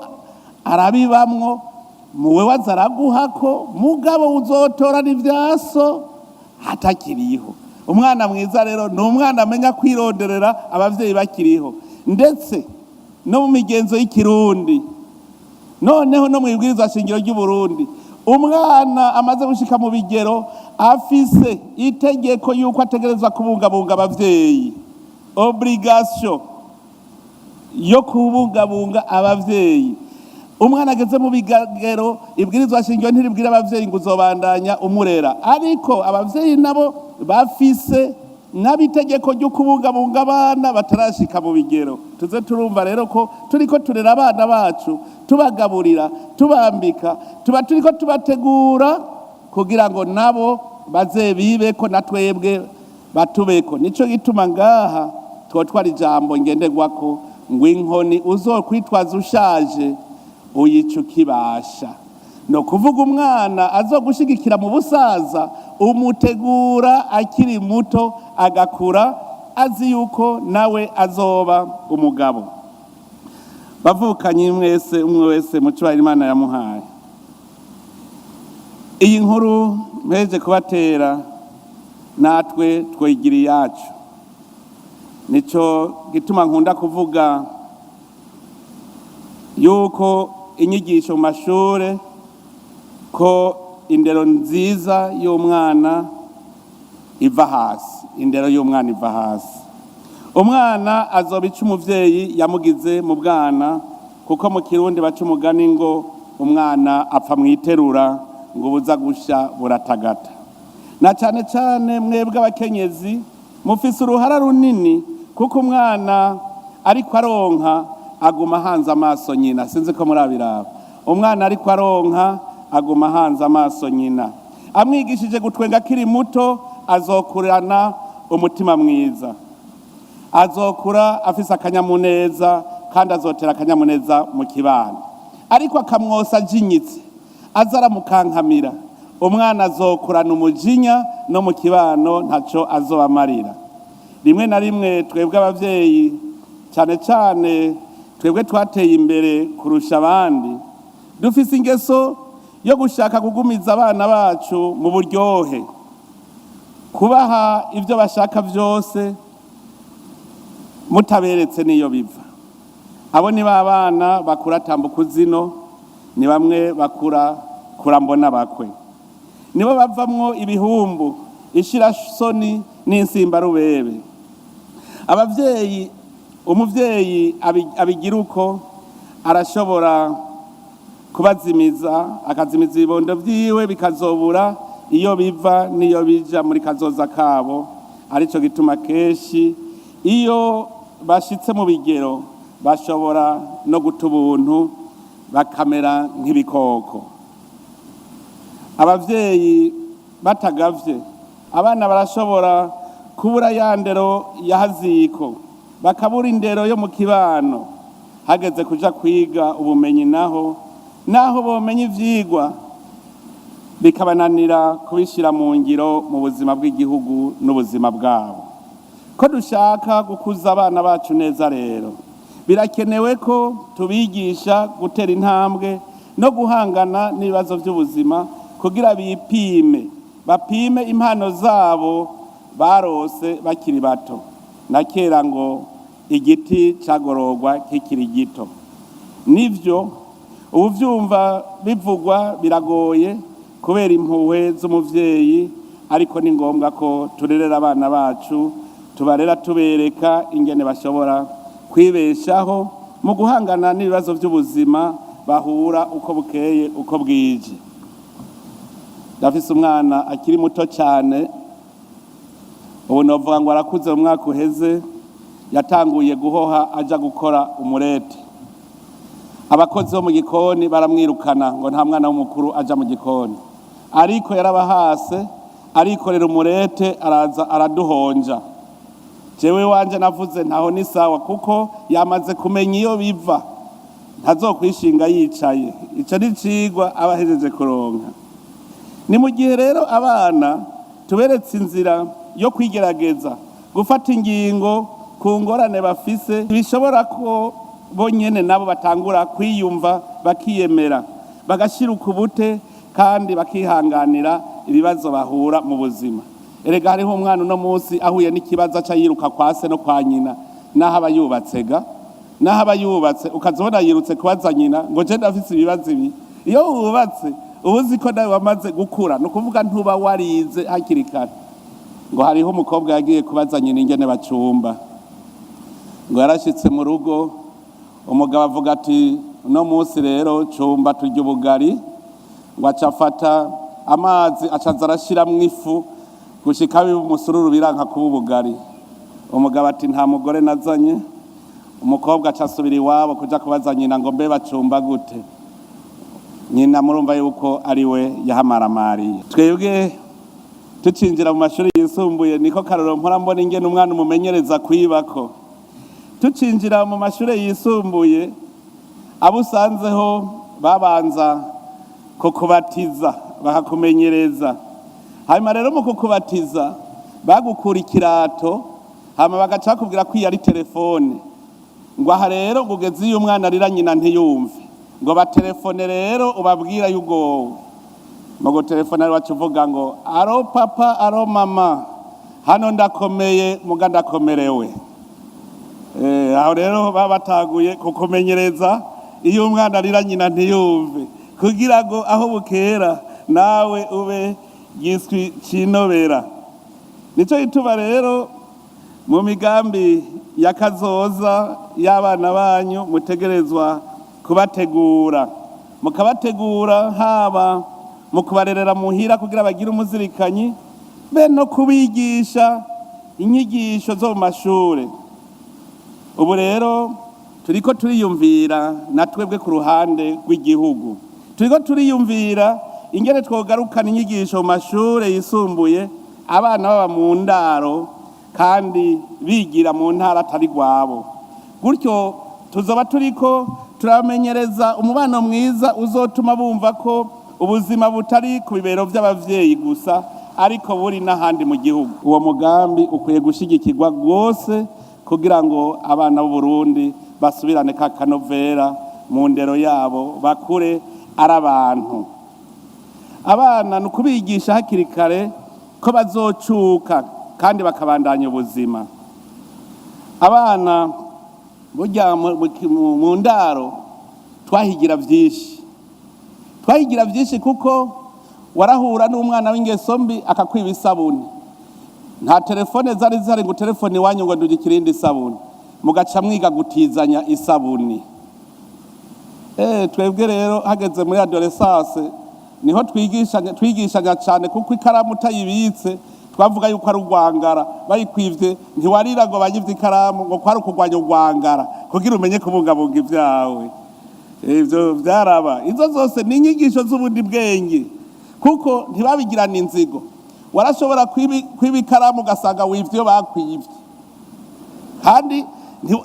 arabibamwo, muwe waza araguhako, mugabo uzotora n'ibya so hatakiriho. Umwana mwiza rero ni umwana amenya kwironderera abavyeyi bakiriho. Ndetse no mu migenzo y'Ikirundi, noneho no mu ibwirizwa shingiro ry'u Burundi, umwana amaze gushika mu bigero afise itegeko yuko ategerezwa kubungabunga abavyeyi, obligation yo kubungabunga abavyeyi. Umwana ageze mu bigero, ibwirizwa shingiro ntiribwira abavyeyi ngo uzobandanya umurera, ariko abavyeyi nabo bafise n'abitegeko ryo kubungabunga abana batarashika mu bigero. Tuze turumva rero ko turiko turera abana bacu, tubagaburira, tubambika, tuba turiko tubategura kugira ngo nabo baze bibeko na twebwe batubeko. Nico gituma ngaha twotwara ijambo ngenderwako ngo inkoni uzokwitwaza ushaje uyica ukibasha. No kuvuga umwana azogushigikira mu busaza umutegura akiri muto, agakura azi yuko nawe azoba umugabo. Bavukanye mwese, umwe wese mu cyubahiro Imana yamuhaye, iyi nkuru mpeje kubatera natwe twigira iyacu. Nico gituma nkunda kuvuga yuko inyigisho mu mashure, ko indero nziza y'umwana iva hasi. Indero y'umwana iva hasi. Umwana azoba ica umuvyeyi yamugize mu bwana, kuko mu Kirundi baca umugani ngo umwana apfa mwiterura, ngo buza gusha buratagata. Na cane cane mwebwe abakenyezi mufise uruhara runini, kuko umwana ariko aronka aguma ahanze amaso nyina. Sinzi ko murabiraba. Umwana ariko aronka aguma ahanze amaso nyina. Amwigishije gutwenga akiri muto, azokurana umutima mwiza, azokura afise akanyamuneza kandi azotera akanyamuneza mu kibano. Ariko akamwosa ajinyitse, aza aramukankamira, umwana azokurana umujinya, no mu kibano ntaco azobamarira. Rimwe na rimwe twebwe abavyeyi, cyane cyane twebwe twateye imbere kurusha abandi, dufise ingeso yo gushaka kugumiza abana bacu mu buryohe, kubaha ibyo bashaka byose mutaberetse n'iyo biva. Abo ni ba bana bakura tambuka zino, ni bamwe bakura kurambona bakwe, nibo bavamwo ibihumbu, ishirasoni n'insimbarubebe. Abavyeyi, umuvyeyi abigira uko arashobora kubazimiza, akazimiza ibibondo vyiwe, bikazobura iyo biva n'iyo bija muri kazoza kabo. Arico gituma kenshi iyo bashitse mu bigero bashobora no guta ubuntu, bakamera nk'ibikoko. Abavyeyi batagavye, abana barashobora kubura ya ndero ya haziko, bakabura indero yo mu kibano. Hageze kuja kwiga ubumenyi naho, naho bomenya ivyigwa, bikabananira kubishira mu ngiro mu buzima bw'igihugu n'ubuzima bwabo. Ko dushaka gukuza abana bacu neza rero, birakenewe ko tubigisha gutera intambwe no guhangana n'ibibazo by'ubuzima, kugira bipime, bapime impano zabo barose bakiri bato. Na kera ngo igiti cagororwa kikiri gito. Nivyo, ubu vyumva bivugwa biragoye kubera impuhwe z'umuvyeyi, ariko ni ngombwa ko turerera abana bacu, tubarera tubereka ingene bashobora kwibeshaho mu guhangana n'ibibazo by'ubuzima bahura uko bukeye uko bwije. Ndafise umwana akiri muto cyane, ubu novuga ngo arakuze. Mu mwaka uheze yatanguye guhoha aja gukora umurete. Abakozi bo mu gikoni baramwirukana ngo nta mwana w'umukuru aja mu gikoni, ariko yarabahase, arikorera umurete, araza araduhonja. Jewe wanje navuze ntaho ni sawa, kuko yamaze kumenya iyo biva, ntazokwishinga yicaye. Ico ni icigwa aba ahejeje kuronka. Ni mu gihe rero abana tuberetse inzira yo kwigerageza gufata ingingo ku ngorane bafise, bishobora ko bonyene nabo batangura kwiyumva, bakiyemera, bagashira ukubute kandi bakihanganira ibibazo bahura mu buzima. Erega hariho umwana uno munsi ahuye n'ikibazo aca yiruka kwa se no kwa nyina, naho aba yubatse ga, naho aba yubatse, ukazibona yirutse kubaza nyina ngo je ndafise ibibazo ibi. Iyo wubatse uba uzi ko nawe wamaze gukura, ni ukuvuga ntuba warize hakiri kare. Ngo hariho umukobwa yagiye kubaza nyina ingene bacumba. Ngo yarashitse mu rugo, umugabo avuga ati: "Uno munsi rero cumba turya ubugari." Ngo aca afata amazi, acaza arashiramwo ifu gushika biba umusururu, biranka kuba ubugari. Umugabo ati: "Nta mugore nazanye." Umukobwa aca asubira iwabo kuja kubaza nyina ngo: "Mbe bacumba gute?" Nyina murumva yuko ari we yahamaramariye. Twebwe tucinjira mu mashuri yisumbuye, niko karoro mpora mbona ingene umwana umumenyereza kwibako. Tucinjira mu mashuri yisumbuye, abo usanzeho babanza kukubatiza, bakakumenyereza. Hanyuma rero mu kukubatiza bagukura ikirato, hanyuma bagaca bakubwira ko iyo ari telefone, ngo aha rero ngo ugeze iyo umwana arira nyina ntiyumve, ngo batelefone rero ubabwira yugowe. Mu gutelefona rero waca uvuga ngo: "Allô papa, allô mama, hano ndakomeye muga ndakomerewe." Aho rero baba bataguye kukumenyereza iyo umwana arira nyina ntiyumve, kugira ngo aho bukera nawe ube giswi cinobera. Nico gituma rero mu migambi ya kazoza y'abana banyu mutegerezwa kubategura, mukabategura haba mu kubarerera muhira kugira bagire umuzirikanyi, be no kubigisha inyigisho zo mu mashure. Ubu rero turiko turiyumvira na twebwe ku ruhande rw'igihugu, turiko turiyumvira ingene twogarukana inyigisho mu mashure yisumbuye, abana baba mu ndaro. Kandi bigira mu ntara atari rwabo. Gutyo tuzoba turiko turamenyereza umubano mwiza uzotuma bumva ko ubuzima butari ku bibero by'abavyeyi gusa, ariko buri n'ahandi mu gihugu. Uwo mugambi ukwiye gushigikirwa rwose kugira ngo abana b'u Burundi basubirane ka kanovera mu ndero yabo, bakure ari abantu. Abana ni ukubigisha hakiri kare ko bazocuka kandi bakabandanya ubuzima. Abana burya mu ndaro twahigira byinshi, twahigira byinshi, kuko warahura n'umwana w'ingeso mbi akakwiba isabuni. Nta telefone zari zihari ngo telefone iwanyu ngo ndugikire indi isabuni, mugaca mwiga gutizanya isabuni. Twebwe rero hageze muri adolescence niho twigishanya, twigishanya cyane, kuko ikaramu utayibitse twavuga yuko ari urwangara. Bayikwivye ntiwarira ngo banyivye ikaramu, ngo kwari ukugwanya urwangara kugira umenye kubungabunga ibyawe. Ivyo vyaraba. Izo zose ni inyigisho z'ubundi bwenge, kuko ntibabigirana inzigo. Warashobora kwiba ikaramu ugasanga wivye iyo bakwivye, kandi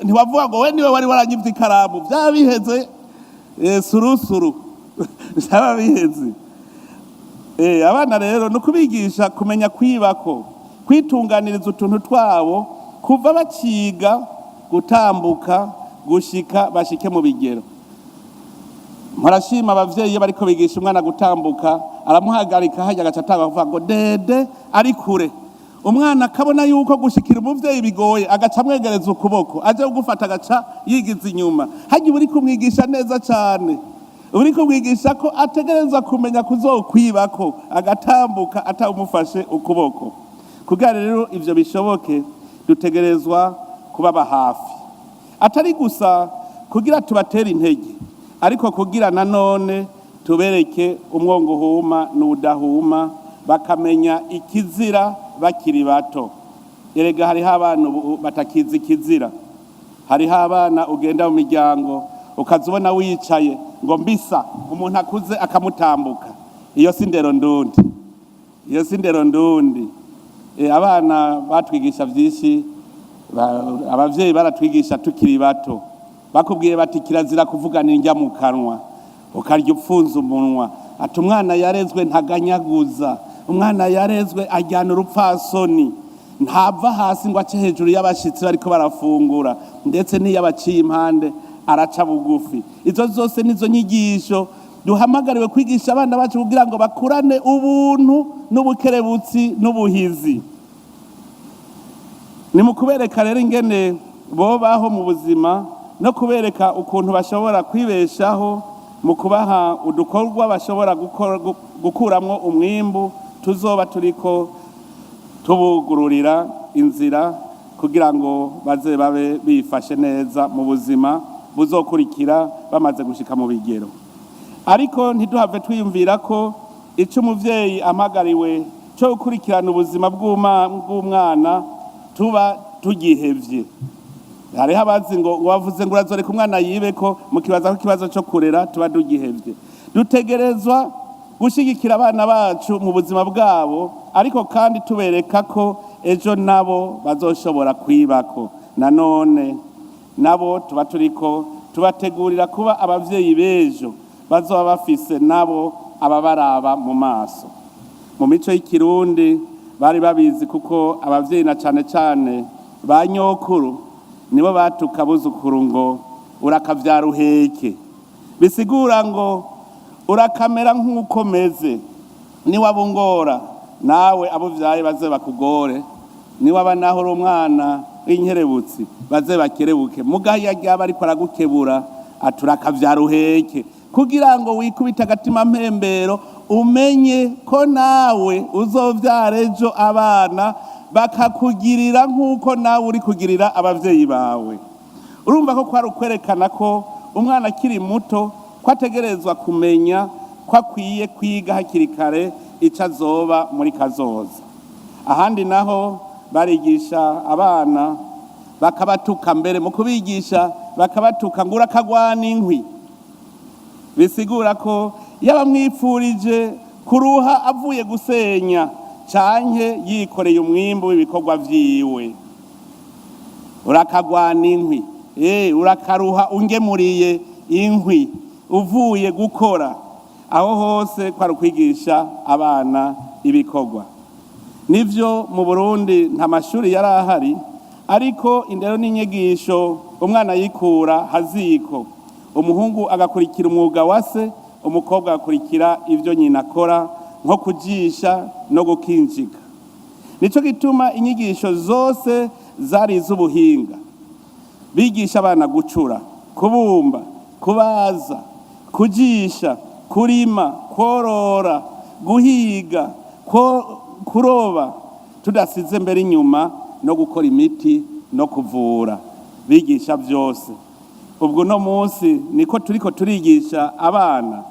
ntiwavuga ngo we niwe wari waranyivye ikaramu. Vyaba biheze, surusuru vyaba biheze. Abana rero ni ukubigisha kumenya kwibako, kwitunganiriza utuntu twabo kuva baciga gutambuka gushika bashike mu bigero. Murashima abavyeyi iyo bariko bigisha umwana gutambuka, aramuhagarika hajya, agaca atanga kuvuga ngo "dede" ari kure. Umwana akabona yuko gushikira umuvyeyi bigoye, agaca amwegereza ukuboko, aje kugufata agaca yigiza inyuma. Hajya uba uri kumwigisha neza cane, uri kumwigisha ko ategerezwa kumenya kuzokwibako agatambuka atawumufashe ukuboko. Kugira rero ivyo bishoboke, dutegerezwa kubaba hafi, atari gusa kugira tubatere intege, ariko kugira nanone tubereke umwongo uhuma n'udahuma, bakamenya ikizira bakiri bato. Erega hariho abana ubu batakizi ikizira. Hariho abana ugenda mu miryango ukaza ubona wicaye ngo mbisa, umuntu akuze akamutambuka. Iyo si ndero ndundi, iyo si ndero ndundi. Abana batwigisha vyinshi. Abavyeyi baratwigisha tukiri bato. Bakubwiye bati kirazira kuvugana indya mu kanwa, ukarya upfunze umunwa. Ati umwana yarezwe ntaganyaguza, umwana yarezwe ajyana urupfasoni, ntava hasi ngo ace hejuru y'abashitsi bariko barafungura, ndetse n'iyo abaciye impande araca bugufi. Izo zose nizo nyigisho duhamagariwe kwigisha abana bacu kugira ngo bakurane ubuntu n'ubukerebutsi n'ubuhizi. Ni mu kubereka rero ingene bobaho mu buzima no kubereka ukuntu bashobora kwibeshaho mu kubaha udukorwa bashobora gukuramwo umwimbu, tuzoba turiko tubugururira inzira kugira ngo baze babe bifashe neza mu buzima buzokurikira bamaze gushika mu bigero. Ariko ntiduhave twiyumvira ko ico umuvyeyi amagariwe cyo gukurikirana ubuzima bw'umwana tuba tugihevye. Hariho abazi ngo wavuze ngo urazoreka umwana yibe, ko mukibaza ko ikibazo cyo kurera tuba tugihevye. Dutegerezwa gushyigikira abana bacu mu buzima bwabo, ariko kandi tubereka ko ejo nabo bazoshobora kwibako. Nanone nabo tuba turiko tubategurira kuba abavyeyi b'ejo bazoba bafise nabo ababaraba mu maso. Mu mico y'ikirundi bari babizi, kuko abavyeyi na cane cane ba nyokuru nibo batuka abuzukuru ngo urakavyara uheke, bisigura ngo urakamera nk'uko meze, niwaba ungora nawe abo uvyaye baze bakugore, niwaba naho uri umwana w'inkerebutsi baze bakerebuke. Mugaho iyo aryaba ariko aragukebura ati urakavyara uheke, kugira ngo wikubite agatima mpembero, umenye ko nawe uzovyara ejo abana bakakugirira nk'uko nawe uri kugirira abavyeyi bawe. Urumva ko kwari ukwerekana ko umwana akiri muto ko ategerezwa kumenya ko akwiye kwiga hakiri kare ico azoba muri kazoza. Ahandi naho barigisha abana bakabatuka, mbere mu kubigisha bakabatuka ngo urakagwana inkwi, bisigura ko yaba amwipfurije kuruha avuye gusenya canke yikoreye umwimbu w'ibikorwa vyiwe. Urakagwana inkwi, urakaruha ungemuriye inkwi uvuye gukora. Aho hose kwari ukwigisha abana ibikorwa. Nivyo, mu Burundi nta mashuri yari ahari, ariko indero n'inyigisho umwana yikura haziko. Umuhungu agakurikira umwuga wa se, umukobwa agakurikira ibyo nyina akora, nko kujisha no gukinjika. Nico gituma inyigisho zose zari iz'ubuhinga. Bigisha abana gucura, kubumba, kubaza, kujisha, kurima, korora, guhiga, kuroba, tudasize mbere inyuma no gukora imiti no kuvura. Bigisha byose. Ubwo uno munsi niko turiko turigisha abana.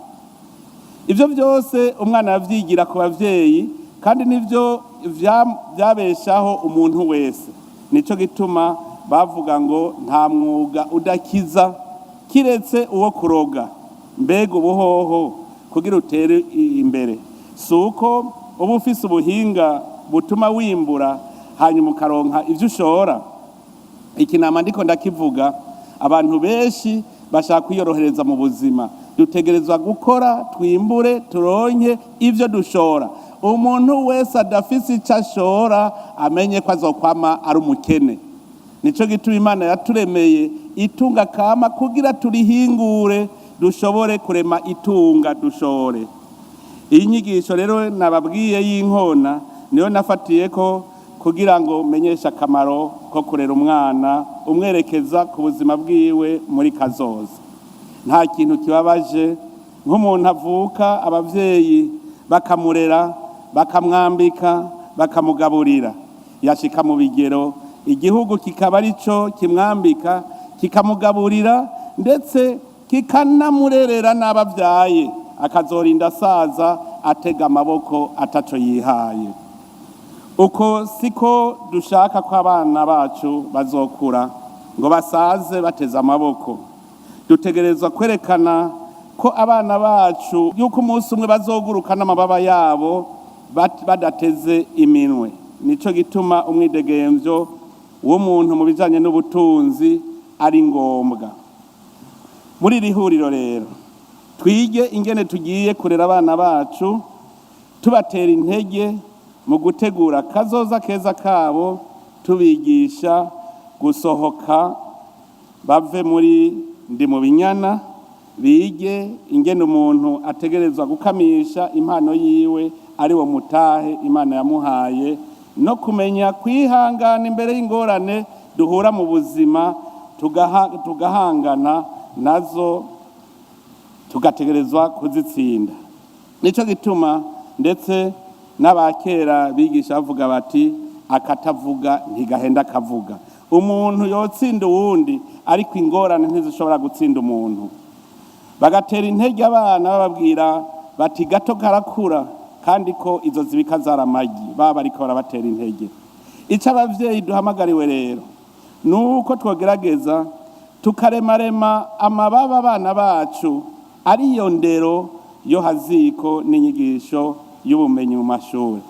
Ibyo byose umwana yavyigira ku bavyeyi, kandi nivyo vyabeshaho umuntu wese. Nico gituma bavuga ngo nta mwuga udakiza kiretse uwo kuroga. Mbega ubuhoho kugira utere imbere si uko uba ufise ubuhinga butuma wimbura, hanyuma ukaronka ivyo ushora? Iki nama ndiko ndakivuga, abantu benshi bashaka kwiyorohereza mu buzima. Dutegerezwa gukora, twimbure, turonke ivyo dushora. Umuntu wese adafise ico ashora amenye ko azokwama ari umukene. Nico gituma Imana yaturemeye itunga kama kugira turihingure, dushobore kurema itunga, dushore. Iyi nyigisho rero nababwiye y'inkona niyo nafatiye ko kugira ngo menyeshe akamaro ko kurera umwana umwerekeza ku buzima bwiwe muri kazoza. Nta kintu kibabaje nk'umuntu avuka, abavyeyi bakamurera, bakamwambika, bakamugaburira, yashika mu bigero igihugu kikaba arico kimwambika, kikamugaburira, ndetse kikanamurerera n'abavyaye, akazorinda asaza atega amaboko ataco yihaye. Uko siko dushaka ko abana bacu bazokura ngo basaze bateze amaboko. Dutegerezwa kwerekana ko abana bacu yuko umunsi umwe bazoguruka n'amababa yabo badateze iminwe. Nico gituma umwidegemvyo w'umuntu mu bijanye n'ubutunzi ari ngombwa. Muri iri huriro rero twige ingene tugiye kurera abana bacu, tubatera intege mu gutegura kazoza keza kabo, tubigisha gusohoka bave muri ndi mu binyana, bige ingene umuntu ategerezwa gukamisha impano yiwe, ari wo mutahe Imana yamuhaye, no kumenya kwihangana imbere y'ingorane duhura mu buzima, tugahangana nazo, tugategerezwa kuzitsinda. Nico gituma ndetse n'abakera bigisha bavuga bati: "Akatavuga ntigahenda akavuga." Umuntu yotsinda uwundi, ariko ingorane ntizishobora gutsinda umuntu. Bagatera intege abana bababwira bati: "Gato karakura, kandi ko izo zibika zaramagi." Baba ariko barabatera intege. Icyo abavyeyi duhamagariwe rero ni uko twogerageza tukaremarema amababa abana bacu, ariyo ndero yo haziko n'inyigisho y'ubumenyi mu mashuri.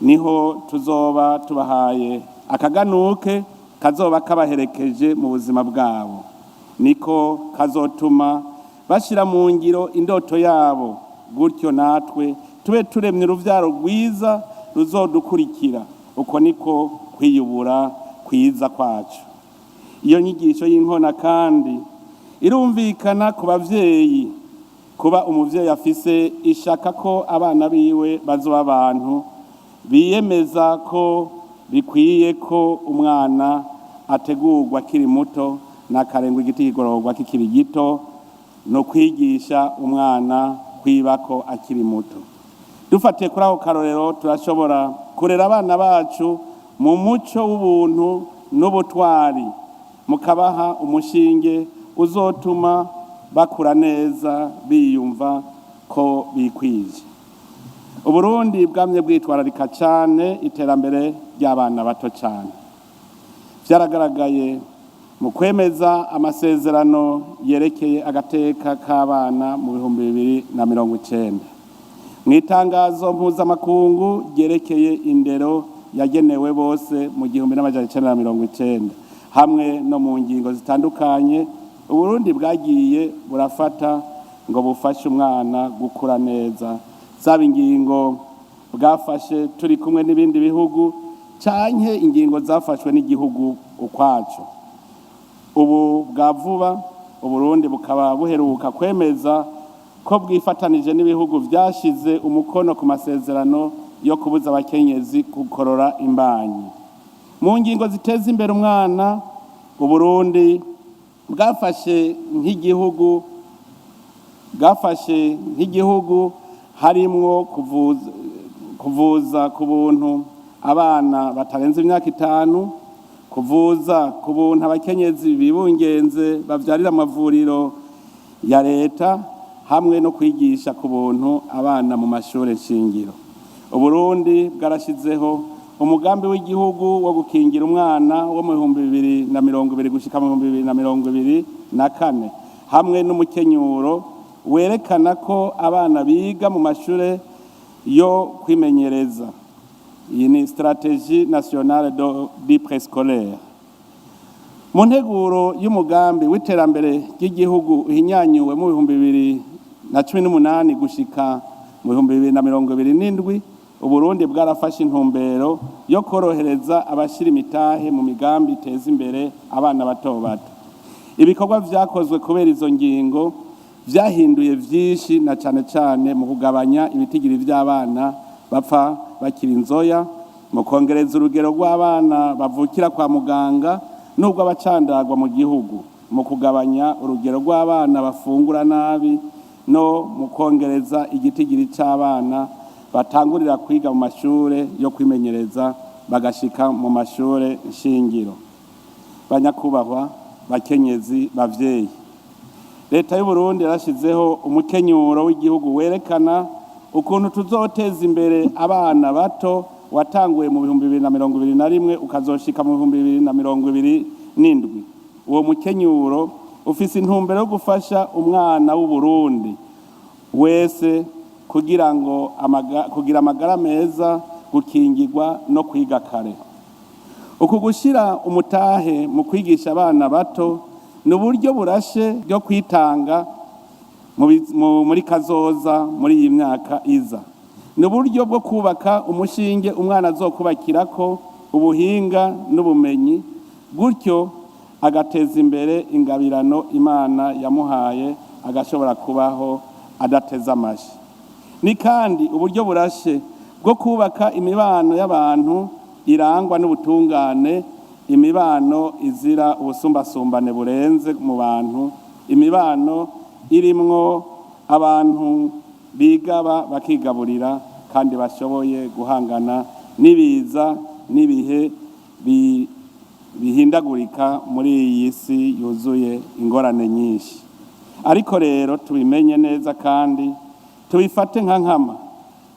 Niho tuzoba tubahaye akaganuke kazoba kabaherekeje mu buzima bwabo, niko kazotuma bashyira mu ngiro indoto yabo. Gutyo natwe tube turemye uruvyaro rwiza ruzodukurikira. Uko niko kwiyubura kwiza kwacu. Iyo nyigisho y'inkona kandi irumvikana ku bavyeyi. Kuba umuvyeyi afise ishaka ko abana biwe bazoba abantu, biyemeza ko bikwiye ko umwana ategurwa akiri muto, n'akarengwa igiti kigororwa kikiri gito, no kwigisha umwana kwibako akiri muto. Dufatiye kuri ako karorero, turashobora kurera abana bacu mu muco w'ubuntu n'ubutwari, mukabaha umushinge uzotuma bakura neza biyumva ko bikwije. Uburundi bwamye bwitwararika cane iterambere ry'abana bato cane. Vyaragaragaye mu kwemeza amasezerano yerekeye agateka k'abana mu 2090, mu itangazo mpuzamakungu ryerekeye indero yagenewe bose mu 1990. Hamwe no mu ngingo zitandukanye Uburundi bwagiye burafata ngo bufashe umwana gukura neza, zaba ingingo bwafashe turi kumwe n'ibindi bihugu canke ingingo zafashwe n'igihugu ukwaco. Ubu bwa vuba, Uburundi bukaba buheruka kwemeza ko bwifatanije n'ibihugu vyashize umukono ku masezerano yo kubuza abakenyezi gukorora imbanyi. Mu ngingo ziteza imbere umwana Uburundi bwafashe nk'igihugu harimwo kuvuza ku buntu abana batarenze imyaka 5, kuvuza ku buntu abakenyezi bibungenze bavyarira amavuriro ya leta, hamwe no kwigisha ku buntu abana mu mashure nshingiro. Uburundi bwarashizeho umugambi w'igihugu wo gukingira umwana wo mu 2020 gushika mu 2024, hamwe n'umukenyuro werekana ko abana biga mu mashure yo kwimenyereza. Iyi ni stratégie nationale du préscolaire. Mu nteguro y'umugambi w'iterambere ry'igihugu uhinyanyuwe mu 2018 gushika mu 2027, Uburundi bwarafashe intumbero yo korohereza abashira imitahe mu migambi iteza imbere abana bato bato. Ibikorwa vyakozwe kubera izo ngingo vyahinduye vyinshi, na cane cane mu kugabanya ibitigiri vy'abana bapfa bakiri inzoya, mu kongereza urugero rw'abana bavukira kwa muganga n'ubwo abacandagwa mu gihugu, mu kugabanya urugero rw'abana bafungura nabi, no mu kongereza igitigiri c'abana batangurira kwiga mu mashure yo kwimenyereza bagashika mu mashure nshingiro. Banyakubahwa bakenyezi, bavyeyi, leta y'Uburundi yarashizeho umukenyuro w'igihugu werekana ukuntu tuzoteza imbere abana bato, watanguye mu 2021 ukazoshika mu 2027. Uwo mukenyuro ufise intumbero yo gufasha umwana w'Uburundi wese kugira ngo kugira amagara meza, gukingirwa no kwiga kare. Uku gushira umutahe mu kwigisha abana bato ni uburyo burashe bwo kwitanga muri kazoza muri iyi myaka iza. Ni uburyo bwo kubaka umushinge umwana azokubakirako ubuhinga n'ubumenyi, gutyo agateza imbere ingabirano Imana yamuhaye, agashobora kubaho adateze amashi. Ni kandi uburyo burashe bwo kubaka imibano y'abantu irangwa n'ubutungane, imibano izira ubusumbasumbane burenze mu bantu, imibano irimwo abantu bigaba bakigaburira kandi bashoboye guhangana n'ibiza n'ibihe bihindagurika muri iyi si yuzuye ingorane nyinshi. Ariko rero tubimenye neza kandi tubifate nka nkama: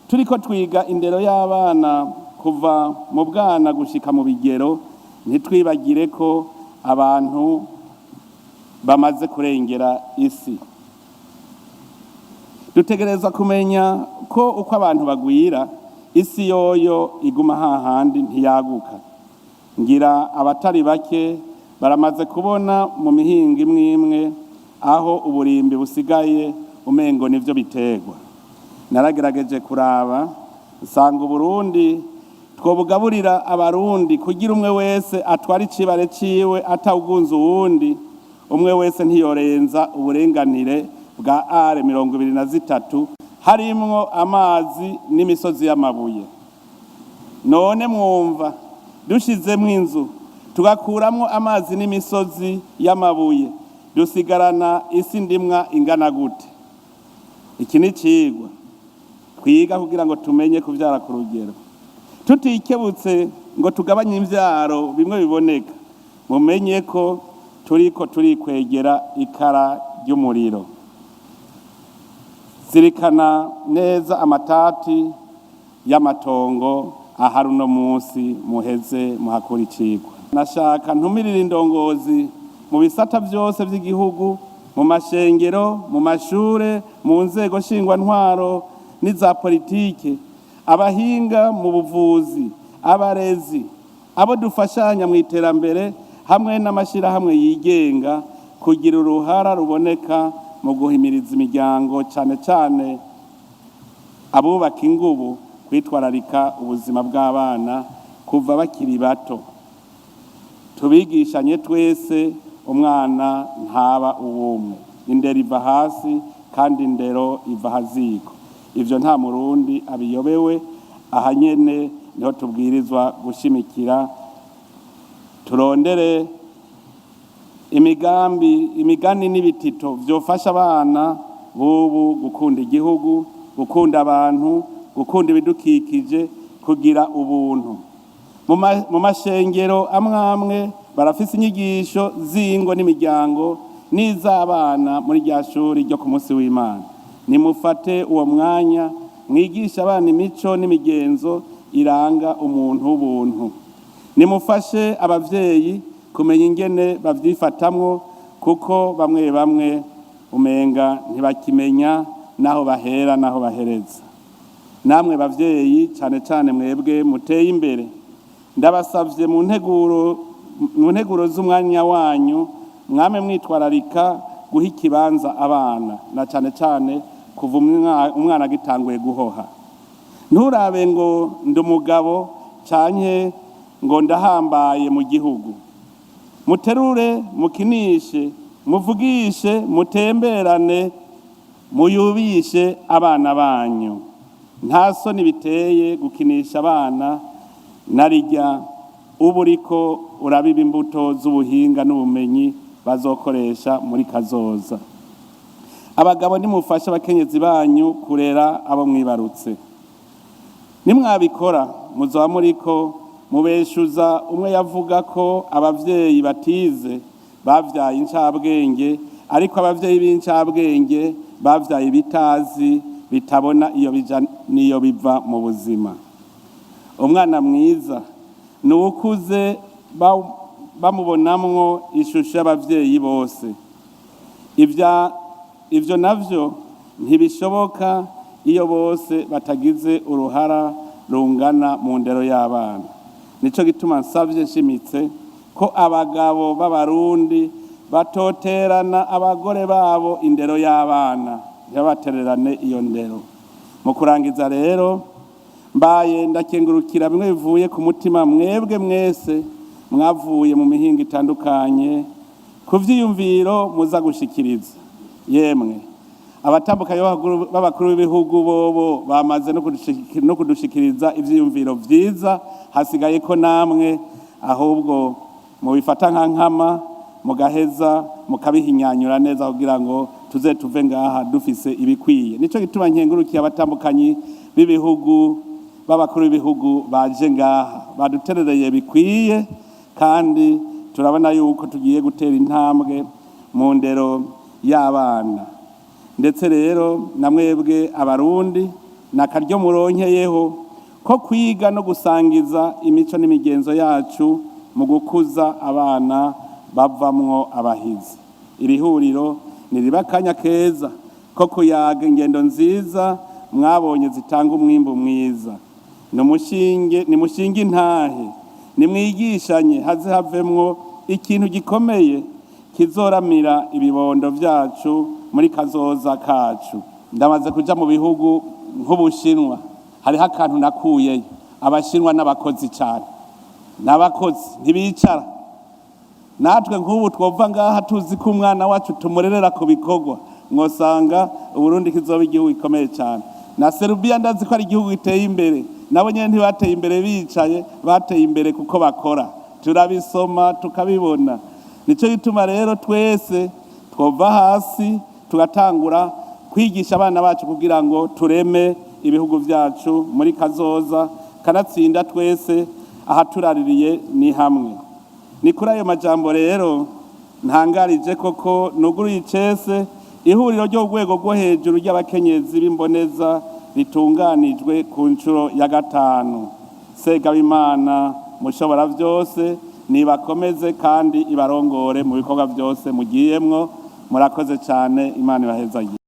turiko twiga indero y'abana kuva mu bwana gushika mu bigero, ntitwibagire ko abantu bamaze kurengera isi. Dutegerezwa kumenya ko uko abantu bagwira, isi yoyo iguma hahandi, ntiyaguka. Ngira abatari bake baramaze kubona mu mihingo imwe imwe aho uburimbi busigaye umengo nivyo biterwa. Naragerageje kuraba, nsanga Uburundi twobugaburira Abarundi kugira umwe wese atwara icibare ciwe atawugunza uwundi, umwe wese ntiyorenza uburenganire bwa are 23, harimwo amazi n'imisozi y'amabuye. None mwumva dushizemwo inzu, tugakuramwo amazi n'imisozi y'amabuye, dusigarana isi ndimwa ingana gute? Iki ni icigwa twiga kugira ngo tumenye kuvyara ku rugero. Tutikebutse ngo tugabanye imvyaro bimwe biboneka, mumenye ko turiko turikwegera ikara ry'umuriro. Zirikana neza amatati y'amatongo ahari uno munsi, muheze muhakura icigwa. Nashaka ntumirire indongozi mu bisata vyose vy'igihugu, mu mashengero, mu mashure, mu nzego nshingwantwaro n'iza politike, abahinga mu buvuzi, abarezi, abo dufashanya mu iterambere, Hamwe n'amashyirahamwe yigenga kugira uruhara ruboneka mu guhimiriza imiryango, cyane cyane abubaka ingubu, kwitwararika ubuzima bw'abana kuva bakiri bato. Tubigishanye twese. Umwana ntaba uwumwe. Indero iva hasi, kandi indero iva haziko. Ivyo nta Murundi abiyobewe. Aha nyene niho tubwirizwa gushimikira. Turondere imigambi, imigani n'ibitito vyofasha abana b'ubu gukunda igihugu, gukunda abantu, gukunda ibidukikije, kugira ubuntu. Mu mashengero amwe amwe barafise inyigisho z'ingo n'imiryango n'iz'abana muri rya shuri ryo ku munsi w'Imana. Nimufate uwo mwanya mwigisha abana imico n'imigenzo iranga umuntu w'ubuntu. Nimufashe abavyeyi kumenya ingene bavyifatamwo, kuko bamwe bamwe umenga ntibakimenya naho bahera naho bahereza. Namwe bavyeyi, cane cane mwebwe muteye imbere, ndabasavye mu nteguro z'umwanya wanyu mwame mwitwararika guha ikibanza abana, na cane cane kuva umwana agitanguye guhoha. Nturabe ngo ndi umugabo canke ngo ndahambaye mu gihugu. Muterure, mukinishe, muvugishe, mutemberane, muyubishe abana banyu. Nta soni biteye gukinisha abana, narirya uba uriko urabiba imbuto z'ubuhinga n'ubumenyi bazokoresha muri kazoza. Abagabo, nimufashe abakenyezi banyu kurera abo mwibarutse. Nimwabikora, muzoba muriko mubeshuza umwe yavuga ko abavyeyi batize bavyaye incabwenge, ariko abavyeyi b'incabwenge bavyaye ibitazi, bitabona iyo bija n'iyo biva mu buzima. Umwana mwiza ni uwukuze bamubonamwo ishusho y'abavyeyi bose. Ivyo navyo ntibishoboka iyo bose batagize uruhara rungana mu ndero y'abana. Nico gituma nsavye nshimitse ko abagabo b'Abarundi batoterana abagore babo indero y'abana, ntibabatererane iyo ndero. Mu kurangiza rero, mbaye ndakengurukira bimwe bivuye ku mutima mwebwe mwese mwavuye mu mihingo itandukanye ku vyiyumviro muza gushikiriza. Yemwe abatambukanyi b'abakuru b'ibihugu bobo bamaze no kudushikiriza ivyiyumviro vyiza. Hasigaye ko namwe ahubwo mubifata nka nkama, mugaheza mukabihinyanyura neza kugira ngo tuze tuve ngaha dufise ibikwiye. Nico gituma nkengurukiye abatambukanyi b'ibihugu, b'abakuru b'ibihugu baje ngaha, baduterereye bikwiye, kandi turabona yuko tugiye gutera intambwe mu ndero y'abana. Ndetse rero na mwebwe Abarundi, nakaryo muronkeyeho ko kwiga no gusangiza imico n'imigenzo yacu mu gukuza abana bavamwo abahizi. Iri huriro niriba akanya keza ko kuyaga ingendo nziza mwabonye zitanga umwimbu mwiza. Nimushinge, nimushinge intahe, nimwigishanye, haze havemwo ikintu gikomeye kizoramira ibibondo vyacu muri kazoza kacu. Ndamaze kuja mu bihugu nk'Ubushinwa, hariho akantu nakuyeyo. Abashinwa n'abakozi cyane, n'abakozi, ntibicara. Natwe nk'ubu twova ngaha tuzi ko umwana wacu tumurerera ku bikorwa, mwosanga Uburundi kizoba igihugu gikomeye cyane. Na Serubiya ndazi ko ari igihugu giteye imbere. Nabo nyene ntibateye imbere bicaye, bateye imbere kuko bakora. Turabisoma, tukabibona. Nico gituma rero twese twova hasi tugatangura kwigisha abana bacu kugira ngo tureme ibihugu vyacu muri kazoza. Kanatsinda twese ahaturaririye ni hamwe. Ni kuri ayo majambo rero ntangarije koko nuguruye icese ihuriro ry'urwego rwo hejuru ry'abakenyezi b'imboneza ritunganijwe ku nshuro ya gatanu. Segabimana mushobora byose nibakomeze kandi ibarongore mu bikorwa byose mugiyemwo. Murakoze cyane, Imana ibahezagire.